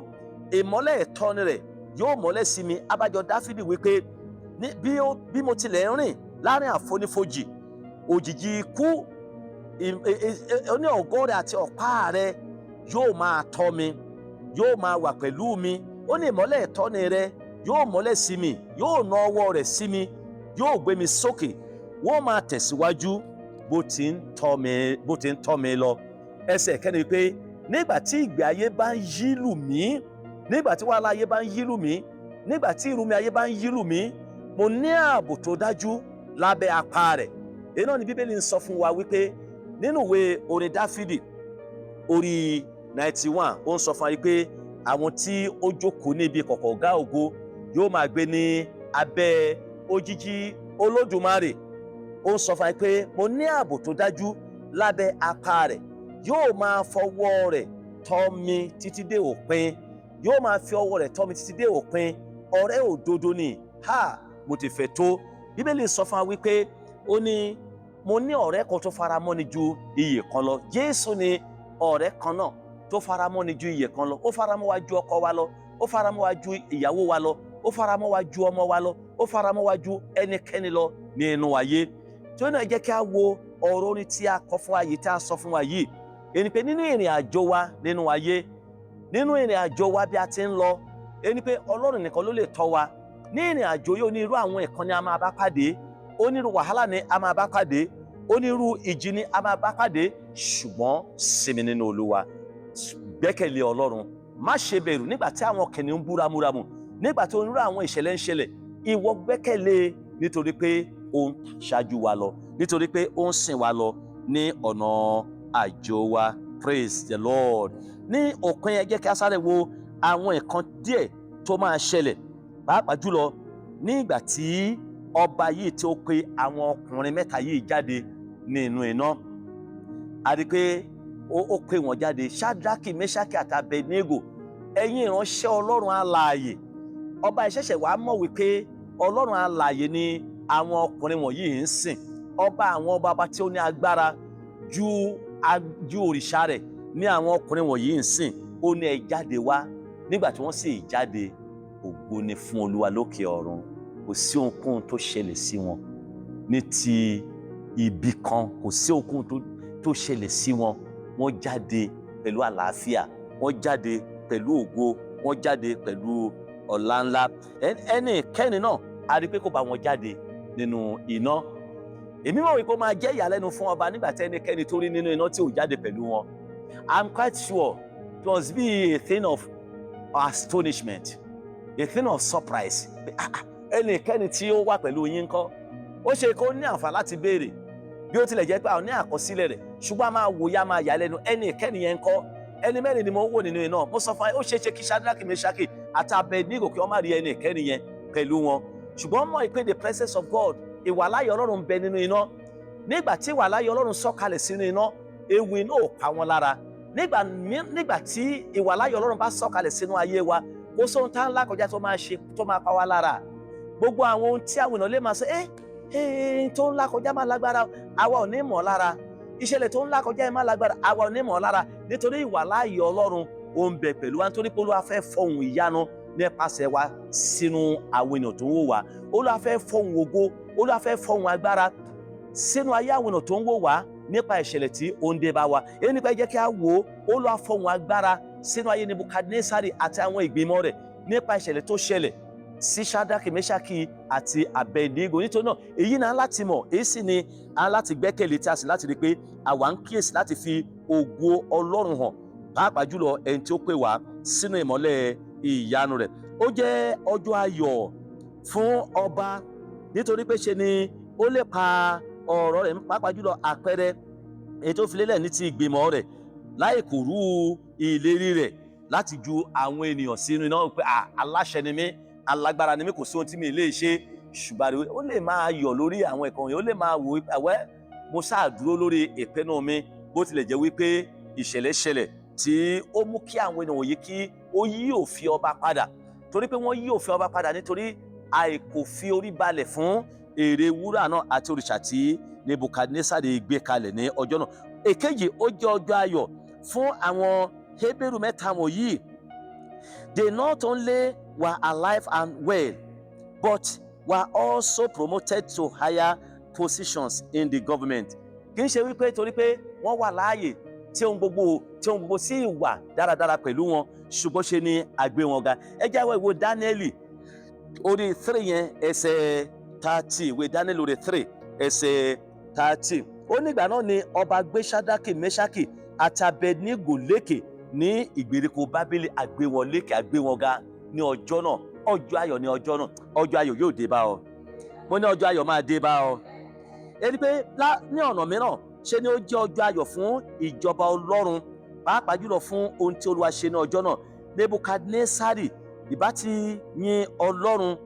ìmọ́lẹ̀ ìtọ́ni rẹ̀ yóò mọ́lẹ̀ sí mi. Abájọ Dáfídì wípé bí mo tilẹ̀ ń rìn láàrin àfonífojì òjìji ikú, ó ní ọ̀gọ́ rẹ̀ àti ọ̀pá rẹ̀ yóò máa tọ́ mi, yóò máa wà pẹ̀lú mi. Ó ní ìmọ́lẹ̀ ìtọ́ni rẹ̀ yóò mọ́lẹ̀ sí mi, yóò na ọwọ́ rẹ̀ sí mi, yóò gbé mi sókè. Wọ́n máa tẹ̀síwájú bó ti ń tọ́ mi, bó ti ń tọ́ mi lọ. Ẹsẹ̀ kẹ́ni pé nígbà tí ìgbé ayé bá ń yí lù mí, nígbà tí wàhálà ayé bá ń yí lù mí, nígbà tí ìrùmí ayé bá ń yí lù mí, mo ní ààbò tó dájú lábẹ́ apá rẹ̀. Èyí náà ni Bíbélì ń sọ fún wa wípé nínú ìwé orin Dáfídì orí 91, ó ń sọ fún wa wípé àwọn tí ó jókòó níbi kọ̀kọ̀ ọ̀gá ògo yóò máa gbé ní abẹ́ òjìji Olódùmarè. Ó ń sọ fún wa pé mo ní ààbò tó dájú lábẹ́ apá rẹ̀, yóò máa fọwọ́ rẹ̀ tọ́ mi títí dé òpin, yóò máa fi ọwọ́ rẹ̀ tọ́ mi títí dé òpin. Ọ̀rẹ́ òdodo ni, ha, mo ti fẹ́ tó. Bíbélì sọ fún wa wípé ó ní mo ní ọ̀rẹ́ kan tó fara mọ́ni ju iyè kan lọ. Jésù ni ọ̀rẹ́ kan náà tó fara mọ́ni ju iyè kan lọ. Ó fara mọ́ wa ju ọkọ wa lọ, ó fara mọ́ wa ju ìyàwó wa lọ, ó fara mọ́ wa ju ọmọ wa lọ, ó fara mọ́ wa ju ẹnikẹ́ni lọ nínú ayé. Tí ó náà jẹ́ kí a wo ọ̀rọ̀ orin tí a kọ fún wa yìí, tí a sọ fún wa yìí, ẹni pé nínú ìrìn àjò wa nínú ayé, nínú ìrìn àjò wa bí a ti ń lọ, ẹni pé Ọlọ́run nìkan ló lè tọ́ wa ní ìrìn àjò yìí. Onírú àwọn ìkan ni a máa bá pàdé, onírú wàhálà ni a máa bá pàdé, onírú ìjì ni a máa bá pàdé, ṣùgbọ́n sinmi nínú Olúwa, gbẹ́kẹ̀lé Ọlọ́run, má ṣe bẹ̀rù. Nígbà tí àwọn kìnìún bú ramúramù, nígbà tí onírú àwọn ìṣẹ̀lẹ̀ ń ṣẹlẹ̀, ìwọ gbẹ́kẹ̀lé, nítorí pé ó ń ṣáájú wa lọ, nítorí pé ó ń sìn wa lọ ní ọ̀nà àjò wa. Praise the Lord. Ní òpin, ẹ jẹ́ kí a sáré wo àwọn nǹkan díẹ̀ tó máa ṣẹlẹ̀, pàápàá jùlọ ní ìgbà tí ọba yìí tí ó pe àwọn ọkùnrin mẹ́ta yìí jáde ní inú iná. A rí i pé ó pè wọ́n jáde, Ṣádraki, Mẹ́ṣákì àti Abednego, ẹ̀yin ìránṣẹ́ Ọlọ́run alààyè. Ọba ìṣẹ̀ṣẹ̀ wàá mọ̀ wípé Ọlọ́run alààyè ni àwọn ọkùnrin wọ̀nyí ń sìn. Ọba àwọn ọba, ọba tí ó ní agbára ju òrìṣà rẹ̀ ní àwọn ọkùnrin wọ̀nyí ń sìn. Ó ní ẹ jáde wá. Nígbà tí wọ́n sì jáde, ògo ni fún Olúwa lókè ọ̀run. Kò sí ohunkóhun tó ṣẹlẹ̀ sí wọn ní ti ibi kan, kò sí ohunkóhun tó ṣẹlẹ̀ sí wọn. Wọ́n jáde pẹ̀lú àlàáfíà, wọ́n jáde pẹ̀lú ògo, wọ́n jáde pẹ̀lú ọlá ńlá. Ẹnikẹ́ni náà, a rí pé kò bá wọn jáde nínú iná. Èmi mọ̀ wípé ó máa jẹ́ ìyàlẹ́nu fún ọba nígbà tí ẹnikẹ́ni tó rí nínú iná tí ò jáde pẹ̀lú wọn. I'm quite sure it must be a thing of astonishment, a thing of surprise. Ẹnikẹ́ni tí ó wà pẹ̀lú yín ńkọ́? Ó ṣe kó ní àǹfààní láti béèrè, bí ó tilẹ̀ jẹ́ pé àwọn ní àkọsílẹ̀ rẹ̀, ṣùgbọ́n a máa wòye, a máa yà lẹ́nu. Ẹnikẹ́ni yẹn ńkọ́? Ẹni mẹ́rin ni mo ń wò nínú iná. Mo sọ fún ẹ, ó ṣeé ṣe kí Shadrach, Meshach àti Abednego kí wọ́n má rí ẹnikẹ́ni yẹn pẹ̀lú wọn, ṣùgbọ́n mọ̀ pé the presence of God, ìwàláyé Ọlọ́run ń bẹ nínú iná. Nígbà tí ìwàláyé Ọlọ́run sọ̀kalẹ̀ sínú iná, ewu iná ò pa wọn lára. Nígbà tí ìwàláyé Ọlọ́run bá sọ̀kalẹ̀ sínú ayé wa, kò sóhun tá ńlá kọjá tó máa ṣe tó máa pa wá lára. Gbogbo àwọn ohun tí àwọn èèyàn lè máa sọ ẹ ẹ tó ńlá kọjá máa lágbára, àwa ò ní mọ̀ lára. Ìṣẹ̀lẹ̀ tó ńlá kọjá ẹ máa lágbára, àwa ò ní mọ̀ lára, nítorí ìwàláyé Ọlọ́run ó ń bẹ pẹ̀lú wa, nítorí pé Olúwa fẹ́ fọhùn ìyanu nípasẹ̀ wa sínú àwọn èèyàn tó ń wò wá. Olúwa fẹ́ fọhùn ògo, Olúwa fẹ́ fọhùn agbára sínú ayé àwọn èèyàn tó ń wò wá nípa ìṣẹ̀lẹ̀ tí ó ń dé bá wa. Èyí nípa jẹ́ kí a wò ó, Olúwa fọhùn agbára sínú ayé Nebukadnesari àti àwọn ìgbìmọ̀ rẹ̀ nípa ìṣẹ̀lẹ̀ tó ṣẹlẹ̀ sí Ṣádákì, Mẹ́ṣákì àti Abednego. Nítorí náà, èyí náà láti mọ̀, èyí sì ni a láti gbẹ́kẹ̀lé, tí a sì láti rí pé àwa ń kíyèsí láti fi ògo Ọlọ́run hàn. pàápàá jùlọ ẹni tí ó pè wá sínú ìmọ́lẹ̀ ìyanu rẹ̀. Ó jẹ́ ọjọ́ ayọ̀ fún ọba, nítorí pé ṣe ni ó lè pa ọ̀rọ̀ rẹ̀, pàápàá jùlọ àpẹẹrẹ èyí tó fi lélẹ̀ ní ti ìgbìmọ̀ rẹ̀, láì kò rú ìlérí rẹ̀ láti ju àwọn ènìyàn sínú iná, pé aláṣẹ ni mí, alágbára ni mí, kò sí ohun tí mi lè ṣe. Ṣùgbọ́n ó lè máa yọ̀ lórí àwọn ẹ̀kọ́ yẹn, ó lè máa wò àwẹ́, mo ṣáà dúró lórí ìpinnu mi, bó tilẹ̀ jẹ́ wípé ìṣẹ̀lẹ̀ ṣẹlẹ̀ tí ó mú kí àwọn ènìyàn wọ̀nyí kí ó yí òfin ọba padà, torí pé wọ́n yí òfin ọba padà nítorí àìkò fi orí balẹ̀ fún ère wúrà náà àti òrìṣà tí Nebukadnesari gbé kalẹ̀ ní ọjọ́ náà. Èkejì, ó jẹ́ ọjọ́ ayọ̀ fún àwọn Hébérù mẹ́ta wọ̀nyí. They not only were alive and well, but were also promoted to higher positions in the government. Kì í ṣe wípé torí pé wọ́n wà láàyè tí ohun gbogbo sì wà dáradára pẹ̀lú wọn, ṣùgbọ́n ṣe ni a gbé wọn ga. Ẹ jẹ́ àwọn ìwé Dáníẹ́lì orí 3 yẹn, ẹsẹ̀ 30. Ìwé Dáníẹ́lì orí 3, ẹsẹ̀ 30. Ó nígbà náà ni ọba gbé Ṣádákì, Mẹ́ṣákì àti Abednego lékè ní ìgbèríko Bábélì. A gbé wọn lékè, a gbé wọn ga ní ọjọ́ náà. Ọjọ́ ayọ̀ ní ọjọ́ náà. Ọjọ́ ayọ̀ yóò dé bá ọ. Mo ní ọjọ́ ayọ̀ máa dé bá ọ. Ẹni pé ní ọ̀nà mìíràn, ṣe ni ó jẹ́ ọjọ́ ayọ̀ fún ìjọba Ọlọ́run, pàápàá jùlọ fún ohun tí Olúwa ṣe ní ọjọ́ náà. Nebukadnesari ìbá ti yin Ọlọ́run.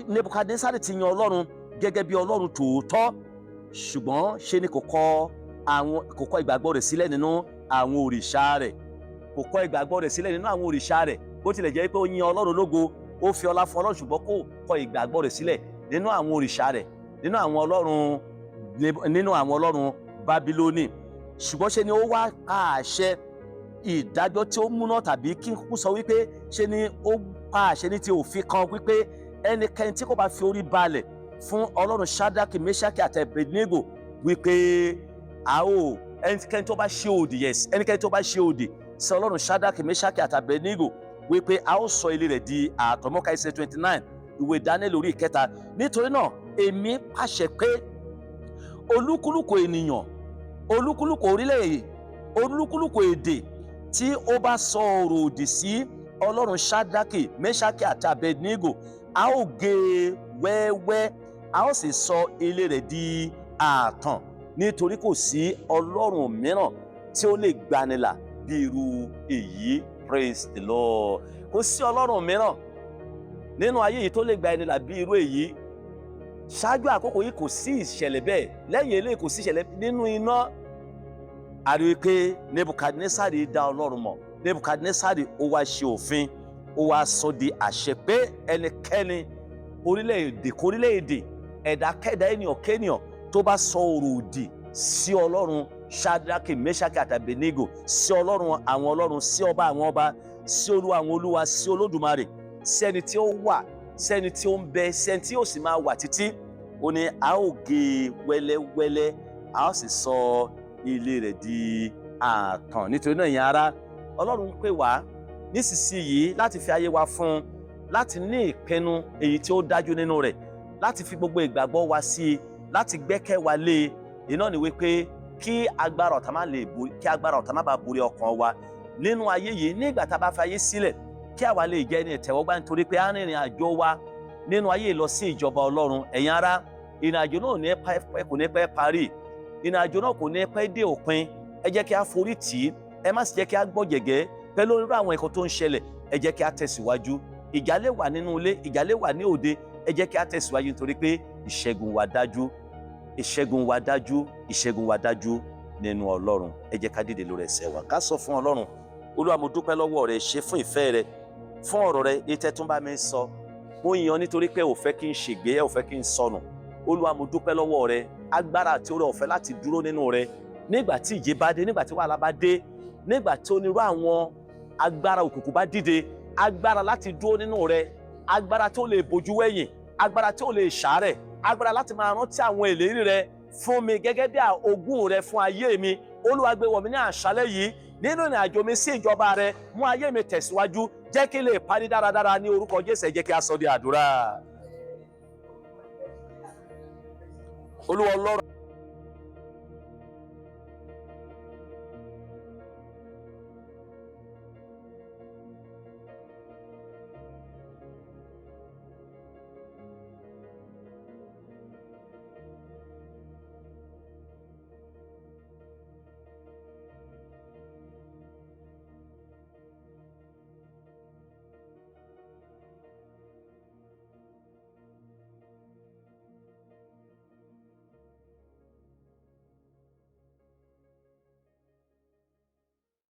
Nebukadnesari ti yin Ọlọ́run gẹ́gẹ́ bí Ọlọ́run tòótọ́, ṣùgbọ́n ṣe ni kò kọ ìgbàgbọ́ rẹ̀ sílẹ̀ nínú àwọn òrìṣà rẹ̀. Kò kọ ìgbàgbọ́ rẹ̀ sílẹ̀ nínú àwọn òrìṣà rẹ̀. Bó tilẹ̀ jẹ́ pé ó yin Ọlọ́run lógo, ó fi ọlá fún Ọlọ́run, ṣùgbọ́n kò kọ ìgbàgbọ́ rẹ̀ sílẹ̀ nínú àwọn òrìṣà rẹ̀, nínú àwọn ọlọ́run Bábílónì. Ṣùgbọ́n ṣe ni ó wá pa àṣẹ ìdájọ́ tí ó múná, tàbí kí n kúkú sọ wípé ṣe ni ó pa àṣẹ ní ti òfin kan wípé ẹnikẹ́ni tí kò bá fi orí balẹ̀ fún Ọlọ́run Ṣádákì, Mẹ́ṣákì àti Abednego, wípé a ó ẹnikẹ́ni tó bá ṣe òdì, yes, ẹnikẹ́ni tó bá ṣe òdì sí Ọlọ́run Ṣádákì, Mẹ́ṣákì àti Abednego, wípé a ó sọ ilé rẹ̀ di àtọ̀mọ́ka. Ẹsẹ̀ 29, ìwé Daniel orí ìkẹta. Nítorí náà èmi pàṣẹ pé olúkúlùkù ènìyàn, olúkúlùkù orílẹ̀-èdè, olúkúlùkù èdè tí ó bá sọ ọ̀rọ̀ òdì sí Ọlọ́run Ṣádákì, Mẹ́ṣákì àti Abednego, a ó gé e wẹ́wẹ́, a ó sì sọ ilé rẹ̀ di ààtàn, nítorí kò sí ọlọ́run mìíràn tí ó lè gbanilà bí irú èyí. Praise the Lord. Kò sí ọlọ́run mìíràn nínú ayé yìí tó lè gba ẹni là bí irú èyí. Ṣáájú àkókò yìí, kò sí ìṣẹ̀lẹ̀ bẹ́ẹ̀. Lẹ́yìn eléyìí, kò sí ìṣẹ̀lẹ̀ nínú iná. A rí i pé Nebukadnesari dá Ọlọ́run mọ̀. Nebukadnesari ó wá ṣe òfin, ó wá sọ di àṣẹ pé ẹnikẹ́ni, orílẹ̀-èdè kórílẹ̀-èdè, ẹ̀dákẹ́dá, ènìyàn kéènìyàn tó bá sọ ọ̀rọ̀ òdì sí Ọlọ́run Ṣádákì, Mẹ́ṣákì àti Abednego, sí Ọlọ́run àwọn ọlọ́run, sí ọba àwọn ọba, sí Olúwa àwọn olúwa, sí Olódùmarè, sí ẹni tí ó wà, sí ẹni tí ó ń bẹ, sí ẹni tí ó sì máa wà títí, ó ní a ó gé e wẹ́lẹ́wẹ́lẹ́, a ó sì sọ ilé rẹ̀ di ààtàn. Nítorí náà, ìyẹn ará, Ọlọ́run ń pè wá nísinsìnyí láti fi ayé wa fún un, láti ní ìpinnu èyí tí ó dájú nínú rẹ̀, láti fi gbogbo ìgbàgbọ́ wa sí i, láti gbẹ́kẹ̀ wa lé e. Iná ni wípé kí agbára ọ̀tá má bàa borí ọkàn wa nínú ayé yìí. Nígbà tá a bá fi ayé sílẹ̀, kí àwa lè jẹ́ ẹni ìtẹ́wọ́gbà, nítorí pé a rìnrìn àjò wa nínú ayé lọ sí ìjọba Ọlọ́run. Ẹ̀yin ará, ìrìn àjò náà kò ní pẹ́ parí. Ìrìn àjò náà kò ní pẹ́ dé òpin. Ẹ jẹ́ kí a forí tì í. Ẹ má sì jẹ́ kí a gbọ́jẹ̀gẹ́ pẹ̀lú onírú àwọn ẹ̀kọ́ tó ń ṣẹlẹ̀. Ẹ jẹ́ kí a tẹ̀síwájú. Ìjà lè wà nínú ilé, ìjà lè wà ní òde. Ẹ jẹ́ kí a tẹ̀síwájú, nítorí pé ìṣẹ́gun wa dájú, ìṣẹ́gun wa dájú, ìṣẹ́gun wa dájú nínú Ọlọ́run. Ẹ jẹ́ ká dìde lórí ẹsẹ̀ wa, ká sọ fún Ọlọ́run: Olúwa, mo dúpẹ́ lọ́wọ́ rẹ, ṣe fún ìfẹ́ rẹ, fún ọ̀rọ̀ rẹ ètẹ́ tún bá mi sọ. Mo yàn nítorí pé ò fẹ́ kí n ṣègbé, ò fẹ́ kí n sọnù. Olúwa, mo dúpẹ́ lọ́wọ́ rẹ, agbára àti oore ọ̀fẹ́ láti dúró nínú rẹ nígbà tí ìjì bá dé, nígbà tí wàhálà bá dé, nígbà tí onírú àwọn agbára òkùnkùn bá dìde, agbára láti dúró nínú rẹ, agbára tó lè bojú wẹ̀yìn, agbára tó lè ṣàárẹ̀, agbára láti máa rántí àwọn ìlérí rẹ fún mi gẹ́gẹ́ bí ogún rẹ fún ayé mi. Olúwa, gbé wọ̀ mí ní àṣálẹ́ yìí nínú ìrìn àjò mi sí ìjọba rẹ. Mú ayé mi tẹ̀síwájú, jẹ́ kí n lè parí dáradára ní orúkọ Jésù. Ẹ jẹ́ kí a sọ di àdúrà. Olúwa Ọlọ́run.